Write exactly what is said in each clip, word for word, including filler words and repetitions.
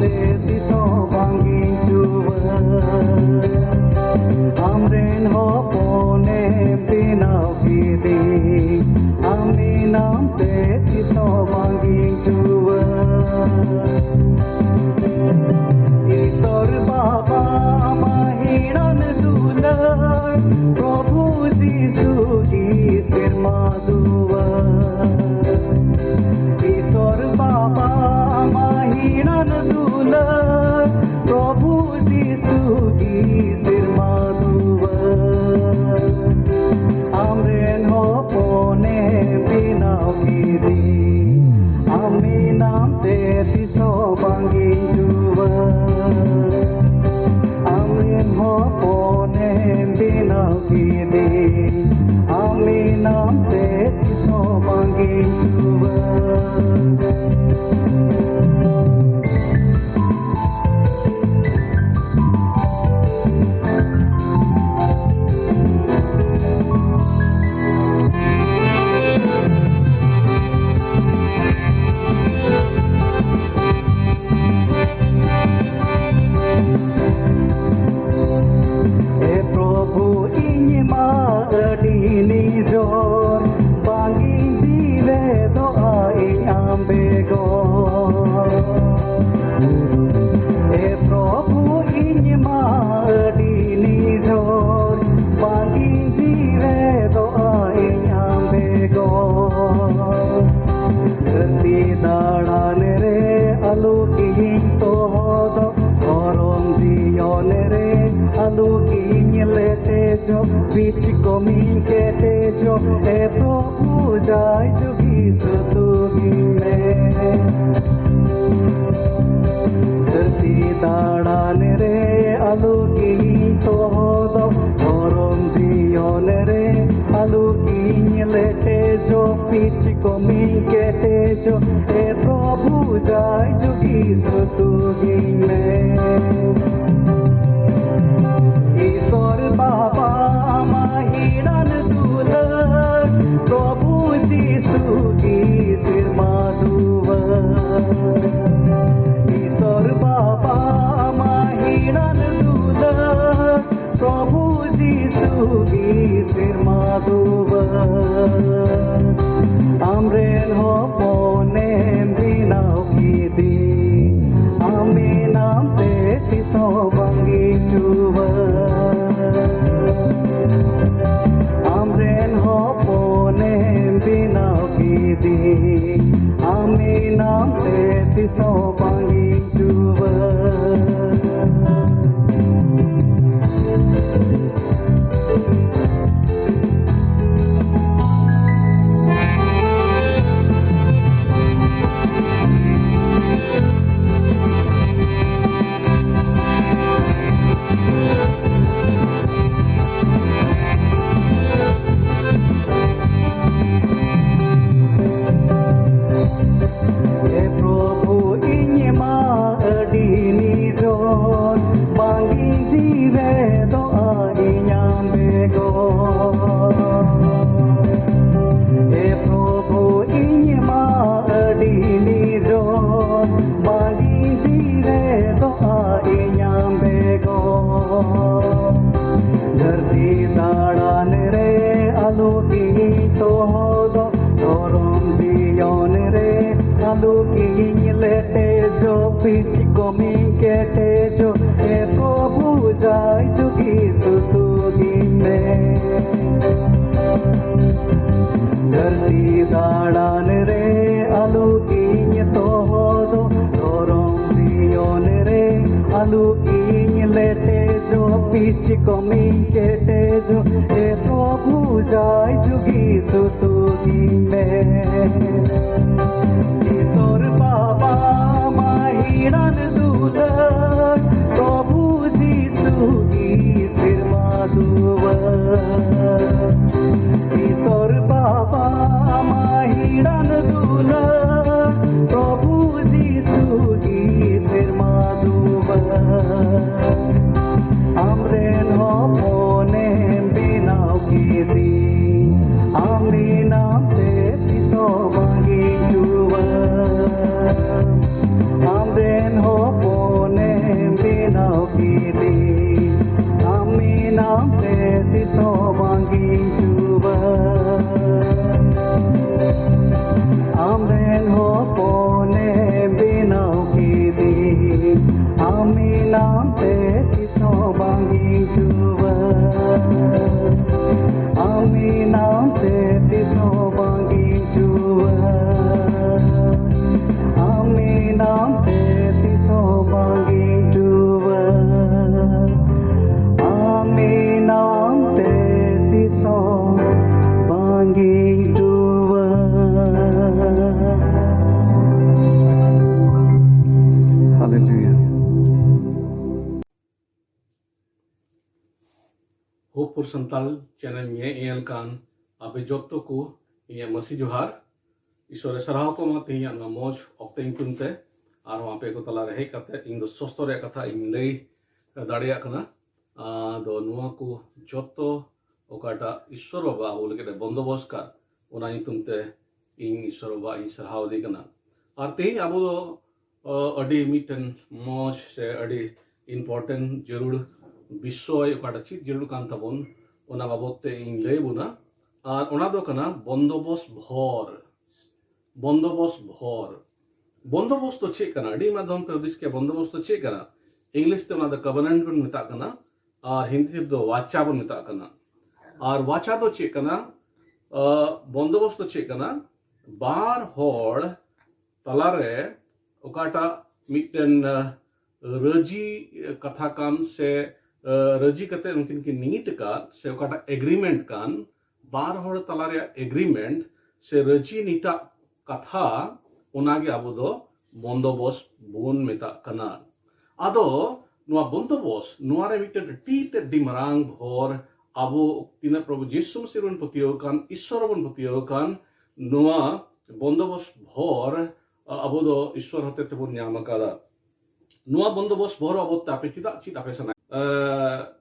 ᱛᱮ ᱛᱤᱥ ᱦᱚᱸ ᱵᱟᱝ ᱤᱧ ᱪᱩᱣᱟᱹ᱾ ᱟᱢᱨᱮᱱ ᱦᱚᱯᱚᱱᱮᱢ ᱵᱮᱱᱟᱣ ᱠᱤᱫᱤᱧ, ᱟᱢ ᱢᱮᱱᱟᱢ ᱛᱮ ᱛᱤᱥ ᱦᱚᱸ ᱵᱟᱝ ᱤᱧ ᱪᱩᱣᱟᱹ᱾ ᱤᱥᱚᱨ ᱵᱟᱵᱟ ᱟᱢᱟᱜ ᱦᱤᱲᱟᱹᱱ ᱫᱩᱞᱟᱹᱲ, ᱯᱨᱚᱵᱷᱩ ᱡᱤᱥᱩ ᱜᱮ ᱥᱮᱨᱢᱟ ᱫᱩᱣᱟᱹᱨ᱾ ᱤᱥᱚᱨ ᱵᱟᱵᱟ ᱟᱢᱟᱜ ᱦᱤᱲᱟᱹᱱ ᱫᱩᱞᱟᱹᱲ, ᱯᱨᱚᱵᱷᱩ ᱡᱤᱥᱩ ᱜᱮ ᱥᱮᱨᱢᱟ ᱫᱩᱣᱟᱹᱨ᱾ ᱟᱢᱨᱮᱱ ᱦᱚᱯᱚᱱᱮᱢ ᱵᱮᱱᱟᱣ ᱠᱤᱫᱤᱧ, ᱟᱢ ᱢᱮᱱᱟᱢ ᱛᱮ ᱛᱤᱥ ᱦᱚᱸ ᱵᱟᱝ ᱤᱧ ᱪᱩᱣᱟᱹ᱾ ᱟᱢᱨᱮᱱ ᱦᱚᱯᱚᱱᱮᱢ ᱵᱮᱱᱟᱣ ᱠᱤᱫᱤᱧ, ᱟᱢ ᱢᱮᱱᱟᱢ ᱛᱮ ᱛᱤᱥ ᱦᱚᱸ ᱵᱟᱝ ᱤᱧ ᱪᱩᱣᱟᱹ᱾ ᱮ ᱯᱨᱚᱵᱷᱩ, ᱤᱧ ᱢᱟ ᱟᱹᱰᱤ ᱱᱤᱡᱚᱨ, ᱵᱟᱝ ᱤᱧ ᱡᱤᱣᱮᱫᱚᱜᱼᱟ ᱤᱧ ᱟᱢ ᱵᱮᱜᱚᱨ᱾ ᱮ ᱯᱨᱚᱵᱷᱩ, ᱤᱧ ᱢᱟ ᱟᱹᱰᱤ ᱱᱤᱡᱚᱨ, ᱵᱟᱝ ᱤᱧ ᱡᱤᱣᱮᱫᱚᱜᱼᱟ ᱤᱧ ᱟᱢ ᱵᱮᱜᱚᱨ᱾ ᱫᱷᱟᱹᱨᱛᱤ ᱫᱟᱬᱟᱱ ᱨᱮ ᱟᱞᱚ ᱜᱤᱧ ᱛᱚᱦᱚᱫᱚᱜ, ᱫᱷᱚᱨᱚᱢ ᱡᱤᱭᱚᱱ ᱨᱮ ᱟᱞᱚ ᱜᱤᱧ ᱞᱮᱴᱮᱡᱚᱜ, ᱵᱤᱪ ᱠᱚᱢᱤᱧ ᱠᱮᱴᱮᱡᱚᱜ, ᱮ ᱯᱨᱚᱵᱷᱩ ᱡᱟᱭ ᱡᱩᱜᱤ ᱥᱩᱛᱩᱜᱤᱧ ᱢᱮ᱾ ᱫᱷᱟᱹᱨᱛᱤ ᱫᱟᱬᱟᱱ ᱨᱮ ᱟᱞᱚ ᱜᱤᱧ ᱛᱚᱦᱚᱫᱚᱜ, ᱫᱷᱚᱨᱚᱢ ᱡᱤᱭᱚᱱ ᱨᱮ ᱟᱞᱚ ᱜᱤᱧ ᱞᱮᱴᱮᱡᱚᱜ, ᱯᱤᱪ ᱠᱚᱢᱤᱧ ᱠᱮᱴᱮᱡᱚᱜ, ᱮ ᱯᱨᱚᱵᱷᱩ ᱡᱟᱭ ᱡᱩᱜᱤ ᱥᱩᱛᱩᱜᱤᱧ ᱢᱮ᱾ ᱤᱥᱚᱨ ᱵᱟᱵᱟ ᱟᱢᱟᱜ ᱦᱤᱲᱟᱹᱱ ᱫᱩᱞᱟᱹᱲ, ᱯᱨᱚᱵᱷᱩ ᱡᱤᱥᱩ ᱜᱮ ᱥᱮᱨᱢᱟ ᱫᱩᱣᱟᱹᱨ᱾ ᱤᱥᱚᱨ ᱛᱤᱥ ᱦᱚᱸ ᱵᱟᱝ ᱦᱤᱡᱩᱜᱼᱟ᱾ ᱮ ᱯᱨᱚᱵᱷᱩ, ᱤᱧ ᱢᱟ ᱟᱹᱰᱤ ᱱᱤᱨᱚᱲ, ᱵᱟᱝ ᱤᱧ ᱡᱤᱣᱮᱫᱚᱜᱼᱟ ᱤᱧ ᱟᱢ ᱵᱮᱜᱚᱨ᱾ ᱮ ᱯᱨᱚᱵᱷᱩ, ᱤᱧ ᱢᱟ ᱟᱹᱰᱤ ᱱᱤᱨᱚᱲ, ᱵᱟᱝ ᱤᱧ ᱡᱤᱣᱮᱫᱚᱜᱼᱟ ᱤᱧ ᱟᱢ ᱵᱮᱜᱚᱨ᱾ ᱫᱷᱟᱹᱨᱛᱤ ᱫᱟᱬᱟᱱ ᱨᱮ ᱟᱞᱚ ᱜᱤᱧ ᱛᱚᱦᱚᱫᱚᱜ, ᱫᱷᱚᱨᱚᱢ ᱡᱤᱭᱚᱱ ᱨᱮ ᱟᱞᱚ ᱜᱤᱧ ᱞᱮᱴᱮᱡᱚᱜ, ᱯᱤᱪ ᱠᱚᱢᱤᱧ ᱠᱮᱴᱮᱡᱚᱜ, ᱮ ᱯᱨᱚᱵᱷᱩ ᱡᱟᱭ ᱡᱩᱜᱤ ᱥᱩᱛᱩᱜᱤᱧ ᱢᱮ᱾ ᱫᱷᱟᱹᱨᱛᱤ ᱫᱟᱬᱟᱱ ᱨᱮ ᱟᱞᱚ ᱜᱤᱧ ᱛᱚᱦᱚᱫᱚᱜ, ᱫᱷᱚᱨᱚᱢ ᱡᱤᱭᱚᱱ ᱨᱮ ᱟᱞᱚ ᱜᱤᱧ ᱞᱮᱴᱮᱡᱚᱜ, ᱯᱤᱪ ᱠᱚᱢᱤᱧ ᱠᱮᱴᱮᱡᱚᱜ, ᱮ ᱯᱨᱚᱵᱷᱩ ᱡᱟᱭ ᱡᱩᱜᱤ ᱥᱩᱛᱩᱜᱤᱧ ᱢᱮ᱾ ᱤᱥᱚᱨ ᱵᱟᱵᱟ ᱢᱟᱹᱦᱤᱲᱟᱱ ᱫᱩᱞᱟᱹᱲ, ᱯᱨᱚᱵᱷᱩ ᱡᱤᱥᱩ ᱜᱮ ᱥᱮᱨᱢᱟ ᱫᱩᱣᱟᱹᱨ᱾ ᱤᱥᱚᱨ ᱵᱟᱵᱟ ᱢᱟᱹᱦᱤᱲᱟᱱ ᱫᱩᱞᱟᱹᱲ, ᱯᱨᱚᱵᱷᱩ ᱡᱤᱥᱩ ᱜᱮ ᱥᱮᱨᱢᱟ ᱫᱩᱣᱟᱹᱨ᱾ ᱟᱢᱨᱮᱱ ᱦᱚᱯᱚᱱᱮᱢ ᱵᱮᱱᱟᱣ ᱠᱮᱫᱮ, ᱟᱢ ᱵᱮᱱᱟᱣ ᱛᱮ ᱛᱤᱥ ᱦᱚᱸ ᱵᱟᱝ ᱦᱤᱡᱩᱜᱼᱟ᱾ ᱟᱢᱨᱮᱱ ᱦᱚᱯᱚᱱᱮᱢ ᱵᱮᱱᱟᱣ ᱠᱮᱫᱮ, ᱟᱢ ᱵᱮᱱᱟᱣ ᱛᱮ ᱛᱤᱥ ᱦᱚᱸ ᱵᱟᱝ ᱦᱤᱡᱩᱜᱼᱟ᱾ ᱟᱢᱨᱮᱱ ᱦᱚᱯᱚᱱᱮᱢ ᱵᱮᱱᱟᱣ ᱠᱮᱫᱮ, ᱟᱢ ᱵᱮᱱᱟᱣ ᱛᱮ ᱛᱤᱥ ᱦᱚᱸ ᱵᱟᱝ ᱦᱤᱡᱩᱜᱼᱟ᱾ ᱟᱢ ᱵᱮᱱᱟᱣ ᱛᱮ ᱛᱤᱥ ᱦᱚᱸ ᱵᱟᱝ ᱦᱤᱡᱩᱜᱼᱟ᱾ ᱟᱢ ᱥᱟᱱᱛᱟᱲ ᱪᱮᱱᱮᱞ ᱧᱮᱧᱮᱞ ᱠᱟᱱ ᱟᱯᱮ ᱡᱚᱛᱚ ᱠᱚ ᱤᱧᱟᱹᱜ ᱢᱟᱹᱥᱤ ᱡᱚᱦᱟᱨ᱾ ᱤᱥᱚᱨᱮ ᱥᱟᱨᱦᱟᱣ ᱠᱚᱢᱟ ᱛᱮᱦᱮᱧᱟᱜ ᱱᱚᱣᱟ ᱢᱚᱡᱽ ᱚᱠᱛᱮ ᱧᱩᱛᱩᱢ ᱛᱮ, ᱟᱨᱦᱚᱸ ᱟᱯᱮ ᱠᱚ ᱛᱟᱞᱟᱨᱮ ᱦᱮᱡ ᱠᱟᱛᱮ ᱤᱧ ᱫᱚ ᱥᱚᱥᱛᱚ ᱨᱮᱭᱟᱜ ᱠᱟᱛᱷᱟ ᱤᱧ ᱞᱟᱹᱭ ᱫᱟᱲᱮᱭᱟᱜ ᱠᱟᱱᱟ᱾ ᱟᱫᱚ ᱱᱚᱣᱟ ᱠᱚ ᱡᱚᱛᱚ ᱚᱠᱟᱴᱟᱜ ᱤᱥᱚᱨ ᱵᱟᱵᱟ ᱟᱵᱚ ᱞᱟᱹᱜᱤᱫ ᱮ ᱵᱚᱱᱫᱚᱵᱚᱥ ᱠᱟᱜ, ᱚᱱᱟ ᱧᱩᱛᱩᱢ ᱛᱮ ᱤᱧ ᱤᱥᱚᱨ ᱵᱟᱵᱟ ᱤᱧ ᱥᱟᱨᱦᱟᱣ ᱫᱮ ᱠᱟᱱᱟ᱾ ᱟᱨ ᱛᱮᱦᱮᱧ ᱟᱵᱚ ᱫᱚ ᱟᱹᱰᱤ ᱢᱤᱫᱴᱮᱱ ᱢᱚᱡᱽ ᱥᱮ ᱟᱹᱰᱤ important ᱡᱟᱹᱨᱩᱲ ᱵᱤᱥᱚᱭ, ᱚᱠᱟᱴᱟᱜ ᱪᱮᱫ ᱡᱟᱹᱨᱩᱲ ᱠᱟᱱ ᱛᱟᱵᱚᱱ, ᱚᱱᱟ ᱵᱟᱵᱚᱛ ᱛᱮ ᱤᱧ ᱞᱟᱹᱭ ᱵᱚᱱᱟ᱾ ᱟᱨ ᱚᱱᱟ ᱫᱚ ᱠᱟᱱᱟ ᱵᱚᱱᱫᱚᱵᱚᱥ ᱵᱷᱚᱨ᱾ ᱵᱚᱱᱫᱚᱵᱚᱥ ᱵᱷᱚᱨ᱾ ᱵᱚᱱᱫᱚᱵᱚᱥ ᱫᱚ ᱪᱮᱫ ᱠᱟᱱᱟ? ᱟᱹᱰᱤ ᱢᱟᱫᱽᱫᱷᱚᱢ ᱯᱮ ᱦᱩᱫᱤᱥ ᱠᱮᱭᱟ, ᱵᱚᱱᱫᱚᱵᱚᱥ ᱫᱚ ᱪᱮᱫ ᱠᱟᱱᱟ? ᱤᱝᱞᱤᱥ ᱛᱮ ᱚᱱᱟ ᱫᱚ ᱠᱚᱵᱷᱮᱱᱮᱱᱴ ᱵᱚᱱ ᱢᱮᱛᱟᱜ ᱠᱟᱱᱟ, ᱟᱨ ᱦᱤᱱᱫᱤ ᱛᱮᱫᱚ ᱣᱟᱪᱟ ᱵᱚᱱ ᱢᱮᱛᱟᱜ ᱠᱟᱱᱟ᱾ ᱟᱨ ᱣᱟᱪᱟ ᱫᱚ ᱪᱮᱫ ᱠᱟᱱᱟ? ᱵᱚᱱᱫᱚᱵᱚᱥ ᱫᱚ ᱪᱮᱫ ᱠᱟᱱᱟ? ᱵᱟᱨ ᱦᱚᱲ ᱛᱟᱞᱟᱨᱮ ᱚᱠᱟᱴᱟᱜ ᱢᱤᱫᱴᱮᱱ ᱨᱟᱹᱡᱤ ᱠᱟᱛᱷᱟ ᱠᱟᱱ ᱥᱮ ᱨᱟᱹᱡᱤ ᱠᱟᱛᱮ ᱩᱱᱠᱤᱱ ᱠᱤᱱ ᱱᱤᱴ ᱟᱠᱟᱫ ᱥᱮ ᱚᱠᱟᱴᱟᱜ ᱮᱜᱽᱨᱤᱢᱮᱱᱴ ᱠᱟᱱ, ᱵᱟᱨ ᱦᱚᱲ ᱛᱟᱞᱟ ᱨᱮᱭᱟᱜ ᱮᱜᱽᱨᱤᱢᱮᱱᱴ ᱥᱮ ᱨᱟᱹᱡᱤ ᱱᱤᱴᱟᱜ ᱠᱟᱛᱷᱟ, ᱚᱱᱟᱜᱮ ᱟᱵᱚ ᱫᱚ ᱵᱚᱱᱫᱚᱵᱚᱥ ᱵᱚᱱ ᱢᱮᱛᱟᱜ ᱠᱟᱱᱟ᱾ ᱟᱫᱚ ᱱᱚᱣᱟ ᱵᱚᱱᱫᱚᱵᱚᱥ, ᱱᱚᱣᱟ ᱨᱮ ᱢᱤᱫᱴᱮᱱ ᱟᱹᱰᱤ ᱛᱮᱫ ᱟᱹᱰᱤ ᱢᱟᱨᱟᱝ ᱵᱷᱚᱨ, ᱟᱵᱚ ᱛᱤᱱᱟᱹᱜ ᱯᱨᱚᱵᱷᱩ ᱡᱤᱥᱩ ᱢᱟᱹᱥᱤ ᱵᱚᱱ ᱯᱟᱹᱛᱭᱟᱹᱣ ᱟᱠᱟᱱ, ᱤᱥᱥᱚᱨ ᱵᱚᱱ ᱯᱟᱹᱛᱭᱟᱹᱣ ᱟᱠᱟᱱ, ᱱᱚᱣᱟ ᱵᱚᱱᱫᱚᱵᱚᱥ ᱵᱷᱚᱨ ᱟᱵᱚ ᱫᱚ ᱤᱥᱥᱚᱨ ᱦᱚᱛᱮ ᱛᱮᱵᱚᱱ ᱧᱟᱢ ᱟᱠᱟᱫᱟ᱾ ᱱᱚᱣᱟ ᱵᱚᱱᱫᱚᱵᱚᱥ ᱵᱷᱚᱨ ᱟᱵᱚ ᱛᱮ ᱟᱯᱮ ᱪᱮᱫᱟᱜ ᱪᱮᱫ ᱟᱯᱮ ᱥᱟᱱᱟ?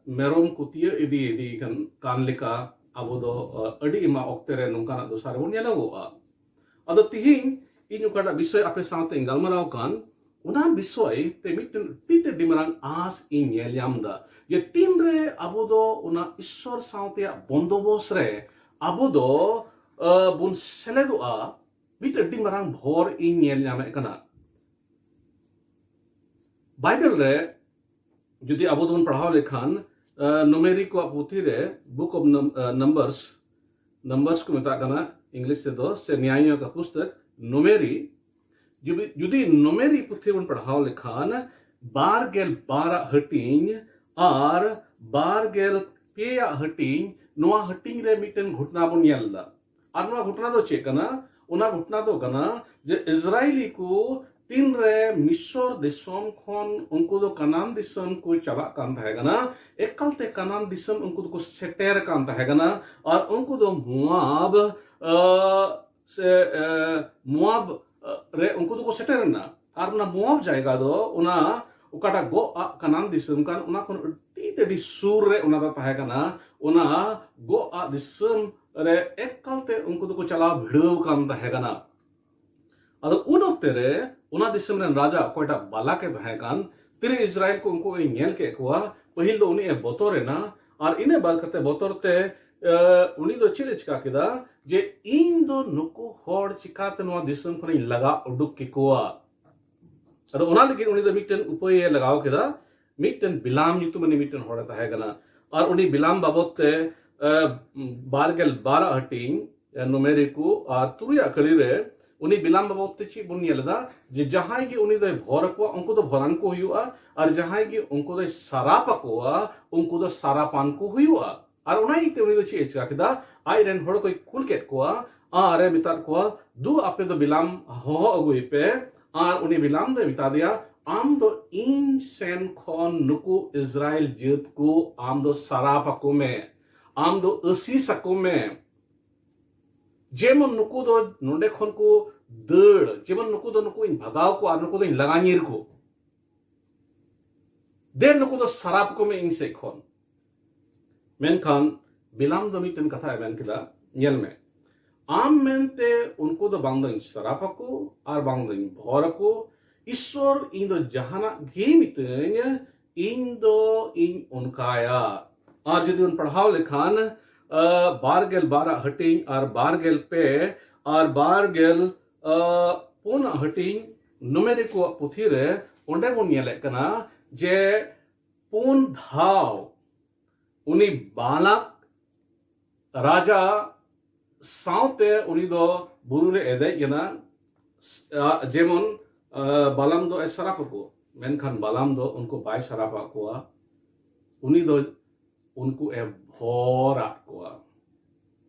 ᱢᱮᱨᱚᱢ ᱠᱚ ᱛᱤᱭᱟᱹᱜ ᱤᱫᱤ ᱤᱫᱤ ᱠᱟᱱ ᱠᱟᱱ ᱞᱮᱠᱟ ᱟᱵᱚ ᱫᱚ ᱟᱹᱰᱤ ᱮᱢᱟ ᱚᱠᱛᱮ ᱨᱮ ᱱᱚᱝᱠᱟᱱᱟᱜ ᱫᱚᱥᱟ ᱨᱮᱵᱚᱱ ᱧᱮᱞᱚᱜᱚᱜᱼᱟ᱾ ᱟᱫᱚ ᱛᱤᱦᱤᱧ ᱤᱧ ᱚᱠᱟᱴᱟᱜ ᱵᱤᱥᱚᱭ ᱟᱯᱮ ᱥᱟᱶᱛᱮ ᱤᱧ ᱜᱟᱞᱢᱟᱨᱟᱣ ᱠᱟᱱ, ᱚᱱᱟ ᱵᱤᱥᱚᱭ ᱛᱮ ᱢᱤᱫᱴᱮᱱ ᱟᱹᱰᱤ ᱛᱮ ᱟᱹᱰᱤ ᱢᱟᱨᱟᱝ ᱟᱸᱥ ᱤᱧ ᱧᱮᱞ ᱧᱟᱢ ᱮᱫᱟ, ᱡᱮ ᱛᱤᱱᱨᱮ ᱟᱵᱚ ᱫᱚ ᱚᱱᱟ ᱤᱥᱥᱚᱨ ᱥᱟᱶᱛᱮᱭᱟᱜ ᱵᱚᱱᱫᱚᱵᱚᱥ ᱨᱮ ᱟᱵᱚ ᱫᱚ ᱵᱚᱱ ᱥᱮᱞᱮᱫᱚᱜᱼᱟ, ᱢᱤᱫᱴᱮᱱ ᱟᱹᱰᱤ ᱢᱟᱨᱟᱝ ᱵᱷᱚᱨ ᱤᱧ ᱧᱮᱞ ᱧᱟᱢᱮᱫ ᱠᱟᱱᱟ᱾ ᱵᱟᱭᱵᱮᱞ ᱨᱮ ᱡᱩᱫᱤ ᱟᱵᱚ ᱫᱚᱵᱚᱱ ᱯᱟᱲᱦᱟᱣ ᱞᱮᱠᱷᱟᱱ, ᱱᱩᱢᱮᱨᱤ ᱠᱚᱣᱟᱜ ᱯᱩᱛᱷᱤ ᱨᱮ, Book of Numbers, ᱱᱟᱢᱵᱟᱨᱥ ᱠᱚ ᱢᱮᱛᱟᱜ ᱠᱟᱱᱟ ᱤᱝᱞᱤᱥ ᱛᱮᱫᱚ, ᱥᱮ ᱱᱮᱭᱟᱭᱚ ᱠᱟ ᱯᱩᱥᱛᱚᱠ ᱱᱩᱢᱮᱨᱤ, ᱡᱩᱫᱤ ᱡᱩᱫᱤ ᱱᱩᱢᱮᱨᱤ ᱯᱩᱛᱷᱤ ᱵᱚᱱ ᱯᱟᱲᱦᱟᱣ ᱞᱮᱠᱷᱟᱱ, ᱵᱟᱨ ᱜᱮᱞ ᱵᱟᱨ ᱟᱜ ᱦᱟᱹᱴᱤᱧ ᱟᱨ ᱵᱟᱨ ᱜᱮᱞ ᱯᱮ ᱟᱜ ᱦᱟᱹᱴᱤᱧ, ᱱᱚᱣᱟ ᱦᱟᱹᱴᱤᱧ ᱨᱮ ᱢᱤᱫᱴᱮᱱ ᱜᱷᱚᱴᱚᱱᱟ ᱵᱚᱱ ᱧᱮᱞ ᱮᱫᱟ᱾ ᱟᱨ ᱱᱚᱣᱟ ᱜᱷᱚᱴᱚᱱᱟ ᱫᱚ ᱪᱮᱫ ᱠᱟᱱᱟ? ᱚᱱᱟ ᱜᱷᱚᱴᱚᱱᱟ ᱫᱚ ᱠᱟᱱᱟ ᱡᱮ ᱤᱥᱨᱟᱭᱮᱞᱤ ᱠᱚ ᱛᱤᱱᱨᱮ ᱢᱤᱥᱚᱨ ᱫᱤᱥᱚᱢ ᱠᱷᱚᱱ ᱩᱱᱠᱩ ᱫᱚ ᱠᱟᱱᱟᱱ ᱫᱤᱥᱚᱢ ᱠᱚ ᱪᱟᱞᱟᱜ ᱠᱟᱱ ᱛᱟᱦᱮᱸ ᱠᱟᱱᱟ, ᱮᱠᱟᱞᱛᱮ ᱠᱟᱱᱟᱱ ᱫᱤᱥᱚᱢ ᱩᱱᱠᱩ ᱫᱚᱠᱚ ᱥᱮᱴᱮᱨ ᱠᱟᱱ ᱛᱟᱦᱮᱸ ᱠᱟᱱᱟ᱾ ᱟᱨ ᱩᱱᱠᱩ ᱫᱚ ᱢᱳᱣᱟᱵ, ᱟ, ᱥᱮ, ᱟ, ᱢᱳᱣᱟᱵ, ᱟ, ᱨᱮ ᱩᱱᱠᱩ ᱫᱚᱠᱚ ᱥᱮᱴᱮᱨ ᱮᱱᱟ᱾ ᱟᱨ ᱚᱱᱟ ᱢᱳᱣᱟᱵ ᱡᱟᱭᱜᱟ ᱫᱚ ᱚᱱᱟ ᱚᱠᱟᱴᱟᱜ ᱜᱚᱜ ᱟᱜ ᱠᱟᱱᱟᱱ ᱫᱤᱥᱚᱢ ᱠᱟᱱ, ᱚᱱᱟ ᱠᱷᱚᱱ ᱟᱹᱰᱤ ᱛᱮ ᱟᱹᱰᱤ ᱥᱩᱨ ᱨᱮ ᱚᱱᱟ ᱫᱚ ᱛᱟᱦᱮᱸ ᱠᱟᱱᱟ᱾ ᱚᱱᱟ ᱜᱚᱜ ᱟᱜ ᱫᱤᱥᱚᱢ ᱨᱮ ᱮᱠᱟᱞᱛᱮ ᱩᱱᱠᱩ ᱫᱚᱠᱚ ᱪᱟᱞᱟᱣ ᱵᱷᱤᱲᱟᱹᱣ ᱠᱟᱱ ᱛᱟᱦᱮᱸ ᱠᱟᱱᱟ᱾ ᱟᱫᱚ ᱩᱱ ᱚᱠᱛᱮ ᱨᱮ ᱚᱱᱟ ᱫᱤᱥᱚᱢ ᱨᱮᱱ ᱨᱟᱡᱟ ᱚᱠᱚᱭᱴᱟᱜ ᱵᱟᱞᱟᱠ ᱮ ᱛᱟᱦᱮᱸ ᱠᱟᱱ, ᱛᱤᱨᱮ ᱤᱥᱨᱟᱭᱮᱞ ᱠᱚ ᱩᱱᱠᱩ ᱮ ᱧᱮᱞ ᱠᱮᱫ ᱠᱚᱣᱟ, ᱯᱟᱹᱦᱤᱞ ᱫᱚ ᱩᱱᱤ ᱮ ᱵᱚᱛᱚᱨ ᱮᱱᱟ᱾ ᱟᱨ ᱤᱱᱟᱹ ᱵᱟᱫ ᱠᱟᱛᱮ ᱵᱚᱛᱚᱨ ᱛᱮ, ᱮ, ᱩᱱᱤ ᱫᱚ ᱪᱮᱫ ᱮ ᱪᱤᱠᱟ ᱠᱮᱫᱟ? ᱡᱮ ᱤᱧ ᱫᱚ ᱱᱩᱠᱩ ᱦᱚᱲ ᱪᱤᱠᱟᱛᱮ ᱱᱚᱣᱟ ᱫᱤᱥᱚᱢ ᱠᱷᱚᱱᱤᱧ ᱞᱟᱜᱟ ᱩᱰᱩᱠ ᱠᱮᱠᱚᱣᱟ? ᱟᱫᱚ ᱚᱱᱟ ᱞᱟᱹᱜᱤᱫ ᱩᱱᱤ ᱫᱚ ᱢᱤᱫᱴᱮᱱ ᱩᱯᱟᱹᱭ ᱮ ᱞᱟᱜᱟᱣ ᱠᱮᱫᱟ᱾ ᱢᱤᱫᱴᱮᱱ ᱵᱤᱞᱟᱢ ᱧᱩᱛᱩᱢᱟᱱᱤᱡ ᱢᱤᱫᱴᱮᱱ ᱦᱚᱲᱮ ᱛᱟᱦᱮᱸ ᱠᱟᱱᱟ᱾ ᱟᱨ ᱩᱱᱤ ᱵᱤᱞᱟᱢ ᱵᱟᱵᱚᱫ ᱛᱮ, ᱮ, ᱵᱟᱨ ᱜᱮᱞ ᱵᱟᱨ ᱟᱜ ᱦᱟᱹᱴᱤᱧ, ᱮ, ᱱᱩᱢᱮᱨᱤ ᱠᱚ ᱟᱨ ᱛᱩᱨᱩᱭᱟᱜ ᱠᱟᱹᱲᱤ ᱨᱮ ᱩᱱᱤ ᱵᱤᱞᱟᱢ ᱵᱟᱵᱚᱫ ᱛᱮ ᱪᱮᱫ ᱵᱚᱱ ᱧᱮᱞ ᱮᱫᱟ? ᱡᱮ ᱡᱟᱦᱟᱸᱭ ᱜᱮ ᱩᱱᱤ ᱫᱚᱭ ᱵᱷᱚᱨ ᱟᱠᱚᱣᱟ, ᱩᱱᱠᱩ ᱫᱚ ᱵᱷᱚᱨᱟᱱ ᱠᱚ ᱦᱩᱭᱩᱜᱼᱟ, ᱟᱨ ᱡᱟᱦᱟᱸᱭ ᱜᱮ ᱩᱱᱠᱩ ᱫᱚᱭ ᱥᱟᱨᱟᱯ ᱟᱠᱚᱣᱟ, ᱩᱱᱠᱩ ᱫᱚ ᱥᱟᱨᱟᱯᱟᱱ ᱠᱚ ᱦᱩᱭᱩᱜᱼᱟ᱾ ᱟᱨ ᱚᱱᱟ ᱤᱭᱟᱹᱛᱮ ᱩᱱᱤ ᱫᱚ ᱪᱮᱫ ᱮ ᱪᱤᱠᱟ ᱠᱮᱫᱟ? ᱟᱡ ᱨᱮᱱ ᱦᱚᱲ ᱠᱚᱭ ᱠᱩᱞ ᱠᱮᱫ ᱠᱚᱣᱟ ᱟᱨ ᱮ ᱢᱮᱛᱟᱫ ᱠᱚᱣᱟ, "ᱫᱩ, ᱟᱯᱮ ᱫᱚ ᱵᱤᱞᱟᱢ ᱦᱚᱦᱚ ᱟᱹᱜᱩᱭ ᱯᱮ ᱟᱨ ᱩᱱᱤ ᱵᱤᱞᱟᱢ ᱫᱚᱭ ᱢᱮᱛᱟ ᱫᱮᱭᱟ, 'ᱟᱢ ᱫᱚ ᱤᱧ ᱥᱮᱱ ᱠᱷᱚᱱ ᱱᱩᱠᱩ ᱤᱥᱨᱟᱭᱮᱞ ᱡᱟᱹᱛ ᱠᱚ ᱟᱢ ᱫᱚ ᱥᱟᱨᱟᱯ ᱟᱠᱚ ᱢᱮ, ᱟᱢ ᱫᱚ ᱟᱹᱥᱤᱥ ᱟᱠᱚ ᱢᱮ, ᱡᱮᱢᱚᱱ ᱱᱩᱠᱩ ᱫᱚ ᱱᱚᱰᱮ ᱠᱷᱚᱱ ᱠᱚ ᱫᱟᱹᱲ, ᱡᱮᱢᱚᱱ ᱱᱩᱠᱩ ᱫᱚ ᱱᱩᱠᱩᱧ ᱵᱷᱟᱜᱟᱣ ᱠᱚᱣᱟ ᱟᱨ ᱱᱩᱠᱩ ᱫᱚᱧ ᱞᱟᱜᱟ ᱧᱤᱨ ᱠᱚ᱾ ᱫᱮᱱ ᱱᱩᱠᱩ ᱫᱚ ᱥᱟᱨᱟᱯ ᱠᱚ ᱢᱮ ᱤᱧ ᱥᱮᱫ ᱠᱷᱚᱱ.'" ᱢᱮᱱᱠᱷᱟᱱ ᱵᱤᱞᱟᱢ ᱫᱚ ᱢᱤᱫᱴᱮᱱ ᱠᱟᱛᱷᱟᱭ ᱢᱮᱱ ᱠᱮᱫᱟ, "ᱧᱮᱞ ᱢᱮ, ᱟᱢ ᱢᱮᱱᱛᱮ ᱩᱱᱠᱩ ᱫᱚ ᱵᱟᱝ ᱫᱚᱧ ᱥᱟᱨᱟᱯ ᱟᱠᱚ ᱟᱨ ᱵᱟᱝ ᱫᱚᱧ ᱵᱷᱚᱨ ᱟᱠᱚ᱾ ᱤᱥᱥᱚᱨ ᱤᱧ ᱫᱚ ᱡᱟᱦᱟᱱᱟᱜ ᱜᱮ ᱢᱤᱛᱟᱹᱧ, ᱤᱧ ᱫᱚ ᱤᱧ ᱚᱱᱠᱟᱭᱟ᱾" ᱟᱨ ᱡᱩᱫᱤ ᱵᱚᱱ ᱯᱟᱲᱦᱟᱣ ᱞᱮᱠᱷᱟᱱ, ᱟ, ᱵᱟᱨ ᱜᱮᱞ ᱵᱟᱨ ᱟᱜ ᱦᱟᱹᱴᱤᱧ ᱟᱨ ᱵᱟᱨ ᱜᱮᱞ ᱯᱮ ᱟᱨ ᱵᱟᱨ ᱜᱮᱞ, ᱟ, ᱯᱩᱱ ᱟᱜ ᱦᱟᱹᱴᱤᱧ ᱱᱩᱢᱮᱨᱤ ᱠᱚᱣᱟᱜ ᱯᱩᱛᱷᱤ ᱨᱮ, ᱚᱸᱰᱮ ᱵᱚᱱ ᱧᱮᱞᱮᱫ ᱠᱟᱱᱟ ᱡᱮ ᱯᱩᱱ ᱫᱷᱟᱣ ᱩᱱᱤ ᱵᱟᱞᱟᱠ ᱨᱟᱡᱟ ᱥᱟᱶᱛᱮ ᱩᱱᱤ ᱫᱚ ᱵᱩᱨᱩ ᱨᱮ ᱮ ᱫᱮᱡ ᱮᱱᱟ᱾ ᱟ, ᱡᱮᱢᱚᱱ, ᱟ, ᱵᱟᱞᱟᱢ ᱫᱚ ᱮ ᱥᱟᱨᱟᱯ ᱟᱠᱚ, ᱢᱮᱱᱠᱷᱟᱱ ᱵᱟᱞᱟᱢ ᱫᱚ ᱩᱱᱠᱩ ᱵᱟᱭ ᱥᱟᱨᱟᱯ ᱟᱫ ᱠᱚᱣᱟ᱾ ᱩᱱᱤ ᱫᱚ ᱩᱱᱠᱩ ᱮ ᱵᱷᱚᱨ ᱟᱫ ᱠᱚᱣᱟ᱾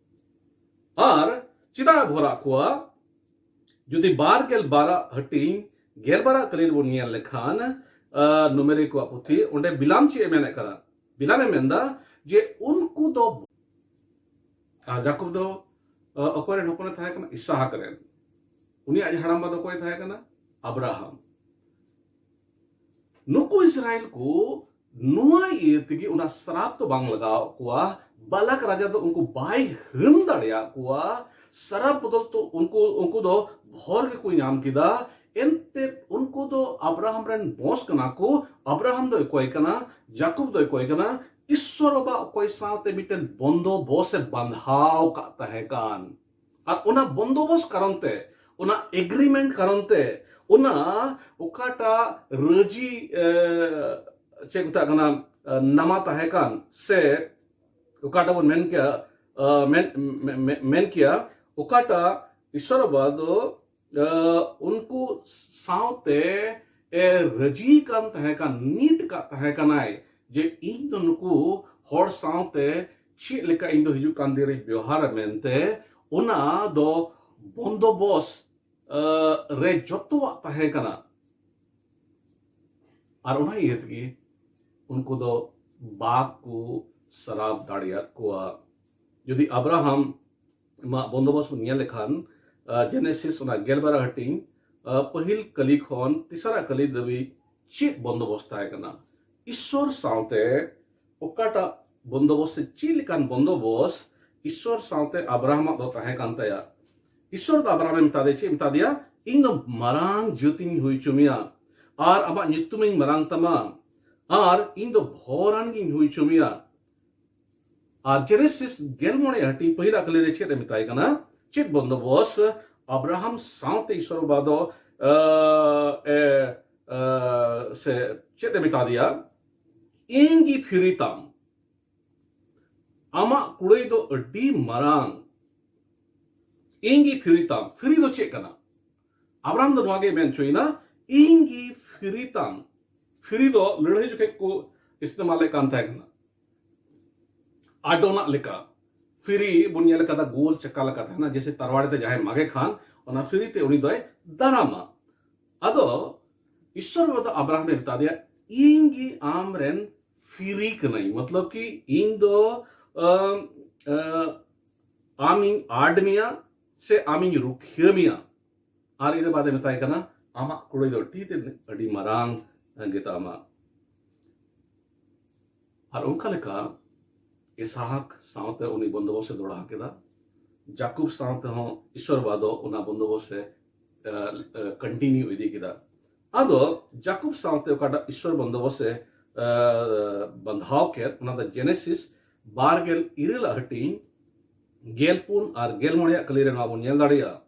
ᱟᱨ ᱪᱮᱫᱟᱜ ᱮ ᱵᱷᱚᱨ ᱟᱫ ᱠᱚᱣᱟ? ᱡᱩᱫᱤ ᱵᱟᱨ ᱜᱮᱞ ᱵᱟᱨ ᱟᱜ ᱦᱟᱹᱴᱤᱧ ᱜᱮᱞᱵᱟᱨᱟᱜ ᱠᱟᱹᱞᱤ ᱨᱮᱵᱚᱱ ᱧᱮᱞ ᱞᱮᱠᱷᱟᱱ, ᱟᱨ ᱱᱩᱢᱮᱨᱤ ᱠᱚᱣᱟᱜ ᱯᱩᱛᱷᱤ, ᱚᱸᱰᱮ ᱵᱤᱞᱟᱢ ᱪᱮᱫ ᱮ ᱢᱮᱱᱮᱫ ᱠᱟᱱᱟ? ᱵᱤᱞᱟᱢ ᱮ ᱢᱮᱱᱫᱟ ᱡᱮ ᱩᱱᱠᱩ ᱫᱚ, ᱟᱨ ᱡᱟᱠᱚᱵ ᱫᱚ, ᱟᱨ ᱚᱠᱚᱭ ᱨᱮᱱ ᱦᱚᱯᱚᱱᱮ ᱛᱟᱦᱮᱸ ᱠᱟᱱᱟ? ᱤᱥᱟᱦᱟᱠ ᱨᱮᱱ᱾ ᱩᱱᱤᱭᱟᱜ ᱦᱟᱲᱟᱢᱵᱟ ᱫᱚ ᱚᱠᱚᱭ ᱛᱟᱦᱮᱸ ᱠᱟᱱᱟ? ᱟᱵᱨᱟᱦᱟᱢ᱾ ᱱᱩᱠᱩ ᱤᱥᱨᱟᱭᱮᱞ ᱠᱚ ᱱᱚᱣᱟ ᱤᱭᱟᱹ ᱛᱮᱜᱮ ᱚᱱᱟ ᱥᱨᱟᱯ ᱫᱚ ᱵᱟᱝ ᱞᱟᱜᱟᱣ ᱠᱚᱣᱟ᱾ ᱵᱟᱞᱟᱠ ᱨᱟᱡᱟ ᱫᱚ ᱩᱱᱠᱩ ᱵᱟᱭ ᱦᱟᱹᱱ ᱫᱟᱲᱮᱭᱟᱜ ᱠᱚᱣᱟ᱾ ᱥᱨᱟᱯ ᱵᱚᱫᱚᱞ ᱛᱚ ᱩᱱᱠᱩ, ᱩᱱᱠᱩ ᱫᱚ ᱵᱷᱚᱨ ᱜᱮᱠᱚ ᱧᱟᱢ ᱠᱮᱫᱟ᱾ ᱮᱱᱛᱮ ᱩᱱᱠᱩ ᱫᱚ ᱟᱵᱨᱟᱦᱟᱢ ᱨᱮᱱ ᱵᱚᱸᱥ ᱠᱟᱱᱟ ᱠᱚ᱾ ᱟᱵᱨᱟᱦᱟᱢ ᱫᱚ ᱚᱠᱚᱭ ᱠᱟᱱᱟ? ᱡᱟᱠᱚᱵ ᱫᱚ ᱚᱠᱚᱭ ᱠᱟᱱᱟ? ᱤᱥᱥᱚᱨ ᱵᱟᱵᱟ ᱚᱠᱚᱭ ᱥᱟᱶᱛᱮ ᱢᱤᱫᱴᱮᱱ ᱵᱚᱱᱫᱚᱵᱚᱥ ᱮ ᱵᱟᱸᱫᱷᱟᱣ ᱠᱟᱜ ᱛᱟᱦᱮᱸ ᱠᱟᱱ, ᱟᱨ ᱚᱱᱟ ᱵᱚᱱᱫᱚᱵᱚᱥ ᱠᱟᱨᱚᱱ ᱛᱮ, ᱚᱱᱟ ᱮᱜᱽᱨᱤᱢᱮᱱᱴ ᱠᱟᱨᱚᱱ ᱛᱮ, ᱚᱱᱟ ᱚᱠᱟᱴᱟᱜ ᱨᱟᱹᱡᱤ, ᱮ, ᱪᱮᱫ ᱢᱮᱛᱟᱜ ᱠᱟᱱᱟ, ᱮ, ᱱᱟᱢᱟ ᱛᱟᱦᱮᱸ ᱠᱟᱱ, ᱥᱮ ᱚᱠᱟᱴᱟᱜ ᱵᱚᱱ ᱢᱮᱱ ᱠᱮᱭᱟ, ᱮ, ᱢᱮᱱ, ᱢᱮ-, ᱢᱮ-, ᱢᱮᱱ ᱠᱮᱭᱟ, ᱚᱠᱟᱴᱟᱜ ᱤᱥᱥᱚᱨ ᱵᱟᱵᱟ ᱫᱚ, ᱮ, ᱩᱱᱠᱩ ᱥᱟᱶᱛᱮ ᱮ ᱨᱟᱹᱡᱤ ᱠᱟᱱ ᱛᱟᱦᱮᱸ ᱠᱟᱱ, ᱱᱤᱛ ᱠᱟᱜ ᱛᱟᱦᱮᱸ ᱠᱟᱱᱟᱭ ᱡᱮ ᱤᱧ ᱫᱚ ᱱᱩᱠᱩ ᱦᱚᱲ ᱥᱟᱶᱛᱮ ᱪᱮᱫ ᱞᱮᱠᱟ ᱤᱧ ᱫᱚ ᱦᱤᱡᱩᱜ ᱠᱟᱱ ᱫᱤᱱ ᱨᱮᱧ ᱵᱮᱣᱦᱟᱨᱟ ᱢᱮᱱᱛᱮ, ᱚᱱᱟ ᱫᱚ ᱵᱚᱱᱫᱚᱵᱚᱥ, ᱮ, ᱨᱮ ᱡᱚᱛᱚᱣᱟᱜ ᱛᱟᱦᱮᱸ ᱠᱟᱱᱟ᱾ ᱟᱨ ᱚᱱᱟ ᱤᱭᱟᱹ ᱛᱮᱜᱮ ᱩᱱᱠᱩ ᱫᱚ ᱵᱟᱠᱚ ᱥᱨᱟᱯ ᱫᱟᱲᱮᱭᱟᱫ ᱠᱚᱣᱟ᱾ ᱡᱩᱫᱤ ᱟᱵᱨᱟᱦᱟᱢ ᱢᱟ ᱵᱚᱱᱫᱚᱵᱚᱥ ᱵᱚᱱ ᱧᱮᱞ ᱞᱮᱠᱷᱟᱱ, ᱟ, ᱡᱮᱱᱮᱥᱤᱥ ᱚᱱᱟ ᱜᱮᱞᱵᱟᱨᱟ ᱦᱟᱹᱴᱤᱧ, ᱟ, ᱯᱟᱹᱦᱤᱞ ᱠᱟᱹᱞᱤ ᱠᱷᱚᱱ ᱛᱤᱥᱟᱨᱟ ᱠᱟᱹᱞᱤ ᱫᱷᱟᱹᱵᱤᱡ ᱪᱮᱫ ᱵᱚᱱᱫᱚᱵᱚᱥ ᱛᱟᱦᱮᱸ ᱠᱟᱱᱟ? ᱤᱥᱥᱚᱨ ᱥᱟᱶᱛᱮ ᱚᱠᱟᱴᱟᱜ ᱵᱚᱱᱫᱚᱵᱚᱥ ᱥᱮ ᱪᱮᱫ ᱞᱮᱠᱟᱱ ᱵᱚᱱᱫᱚᱵᱚᱥ ᱤᱥᱥᱚᱨ ᱥᱟᱶᱛᱮ ᱟᱵᱨᱟᱦᱟᱢᱟᱜ ᱫᱚ ᱛᱟᱦᱮᱸ ᱠᱟᱱ ᱛᱟᱭᱟ? ᱤᱥᱥᱚᱨ ᱫᱚ ᱟᱵᱨᱟᱦᱟᱢᱮ ᱢᱮᱛᱟᱫᱮᱭᱟ, ᱪᱮᱫ ᱢᱮᱛᱟᱫᱮᱭᱟ? "ᱤᱧ ᱫᱚ ᱢᱟᱨᱟᱝ ᱡᱟᱹᱛᱤᱧ ᱦᱩᱭ ᱦᱚᱪᱚ ᱢᱮᱭᱟ, ᱟᱨ ᱟᱢᱟᱜ ᱧᱩᱛᱩᱢᱤᱧ ᱢᱟᱨᱟᱝ ᱛᱟᱢᱟ, ᱟᱨ ᱤᱧ ᱫᱚ ᱵᱷᱚᱨᱟᱱ ᱜᱤᱧ ᱦᱩᱭ ᱦᱚᱪᱚ ᱢᱮᱭᱟ᱾" ᱟᱨ ᱡᱮᱱᱮᱥᱤᱥ ᱜᱮᱞ ᱢᱚᱬᱮ ᱦᱟᱹᱴᱤᱧ ᱯᱟᱹᱦᱤᱞᱟᱜ ᱠᱟᱹᱞᱤ ᱨᱮ ᱪᱮᱫ ᱮ ᱢᱮᱛᱟᱭ ᱠᱟᱱᱟ? ᱪᱮᱫ ᱵᱚᱱᱫᱚᱵᱚᱥ ᱟᱵᱨᱟᱦᱟᱢ ᱥᱟᱶᱛᱮ ᱤᱥᱚᱨ ᱵᱟᱵᱟ ᱫᱚ, ᱟ, ᱮ, ᱟ, ᱥᱮ ᱪᱮᱫ ᱮ ᱢᱮᱛᱟ ᱫᱮᱭᱟ? "ᱤᱧ ᱜᱮ ᱯᱷᱤᱨᱤ ᱛᱟᱢ, ᱟᱢᱟᱜ ᱠᱩᱲᱟᱹᱭ ᱫᱚ ᱟᱹᱰᱤ ᱢᱟᱨᱟᱝ, ᱤᱧ ᱜᱮ ᱯᱷᱤᱨᱤ ᱛᱟᱢ᱾" ᱯᱷᱤᱨᱤ ᱫᱚ ᱪᱮᱫ ᱠᱟᱱᱟ? ᱟᱵᱨᱟᱦᱟᱢ ᱫᱚ ᱱᱚᱣᱟ ᱜᱮ ᱢᱮᱱ ᱦᱚᱪᱚᱭᱮᱱᱟ, "ᱤᱧ ᱜᱮ ᱯᱷᱤᱨᱤ ᱛᱟᱢ᱾" ᱯᱷᱤᱨᱤ ᱫᱚ ᱞᱟᱹᱲᱦᱟᱹᱭ ᱡᱚᱠᱷᱮᱡ ᱠᱚ ᱤᱥᱛᱮᱢᱟᱞᱮᱫ ᱠᱟᱱ ᱛᱟᱦᱮᱸ ᱠᱟᱱᱟ, ᱟᱰᱚᱱᱟᱜ ᱞᱮᱠᱟ᱾ ᱯᱷᱤᱨᱤ ᱵᱚᱱ ᱧᱮᱞ ᱟᱠᱟᱫᱟ, ᱜᱳᱞ ᱪᱟᱠᱟ ᱞᱮᱠᱟ ᱛᱟᱦᱮᱱᱟ, ᱡᱮᱭᱥᱮ ᱛᱟᱨᱣᱟᱲᱤ ᱛᱮ ᱡᱟᱦᱟᱸᱭ ᱢᱟᱜᱮ ᱠᱷᱟᱱ, ᱚᱱᱟ ᱯᱷᱤᱨᱤ ᱛᱮ ᱩᱱᱤ ᱫᱚᱭ ᱫᱟᱨᱟᱢᱟ᱾ ᱟᱫᱚ ᱤᱥᱥᱚᱨ ᱵᱟᱵᱟ ᱫᱚ ᱟᱵᱨᱟᱦᱟᱢ ᱮ ᱢᱮᱛᱟ ᱫᱮᱭᱟ, "ᱤᱧ ᱜᱮ ᱟᱢ ᱨᱮᱱ ᱯᱷᱤᱨᱤ ᱠᱟᱹᱱᱟᱹᱧ", ᱢᱚᱛᱞᱚᱵ ᱠᱤ ᱤᱧ ᱫᱚ ᱟᱢ, ᱟᱢ, ᱟᱢᱤᱧ ᱟᱰ ᱢᱮᱭᱟ ᱥᱮ ᱟᱢᱤᱧ ᱨᱩᱠᱷᱤᱭᱟᱹ ᱢᱮᱭᱟ᱾ ᱟᱨ ᱤᱱᱟᱹ ᱵᱟᱫᱮ ᱢᱮᱛᱟᱭ ᱠᱟᱱᱟ, "ᱟᱢᱟᱜ ᱠᱩᱲᱟᱹᱭ ᱫᱚ ᱟᱹᱰᱤ ᱛᱮᱫ, ᱟᱹᱰᱤ ᱢᱟᱨᱟᱝ ᱜᱮᱛᱟᱢᱟ᱾" ᱟᱨ ᱚᱱᱠᱟ ᱞᱮᱠᱟ ᱤᱥᱦᱟᱠ ᱥᱟᱶᱛᱮ ᱩᱱᱤ ᱵᱚᱱᱫᱳᱵᱚᱥᱛ ᱮ ᱫᱚᱦᱲᱟ ᱠᱮᱫᱟ᱾ ᱡᱟᱠᱩᱵ ᱥᱟᱶᱛᱮ ᱦᱚᱸ ᱤᱥᱥᱚᱨ ᱵᱟᱵᱟ ᱫᱚ ᱚᱱᱟ ᱵᱚᱱᱫᱳᱵᱚᱥᱛ ᱮ ᱠᱚᱱᱴᱤᱱᱤᱭᱩ ᱤᱫᱤ ᱠᱮᱫᱟ᱾ ᱟᱫᱚ ᱡᱟᱠᱩᱵ ᱥᱟᱶᱛᱮ ᱚᱠᱟᱴᱟᱜ ᱤᱥᱥᱚᱨ ᱵᱚᱱᱫᱳᱵᱚᱥᱛ ᱮ ᱵᱟᱸᱫᱷᱟᱣ ᱠᱮᱫ, ᱚᱱᱟ ᱫᱚ ᱡᱮᱱᱮᱥᱤᱥ ᱵᱟᱨ ᱜᱮᱞ ᱤᱨᱟᱹᱞ ᱟᱜ ᱦᱟᱹᱴᱤᱧ ᱜᱮᱞ ᱯᱩᱱ ᱟᱨ ᱜᱮᱞ ᱢᱚᱬᱮ ᱟᱜ ᱠᱟᱹᱞᱤ ᱨᱮ ᱱᱚᱣᱟ ᱵᱚᱱ ᱧᱮᱞ ᱫᱟᱲᱮᱭᱟᱜᱼᱟ᱾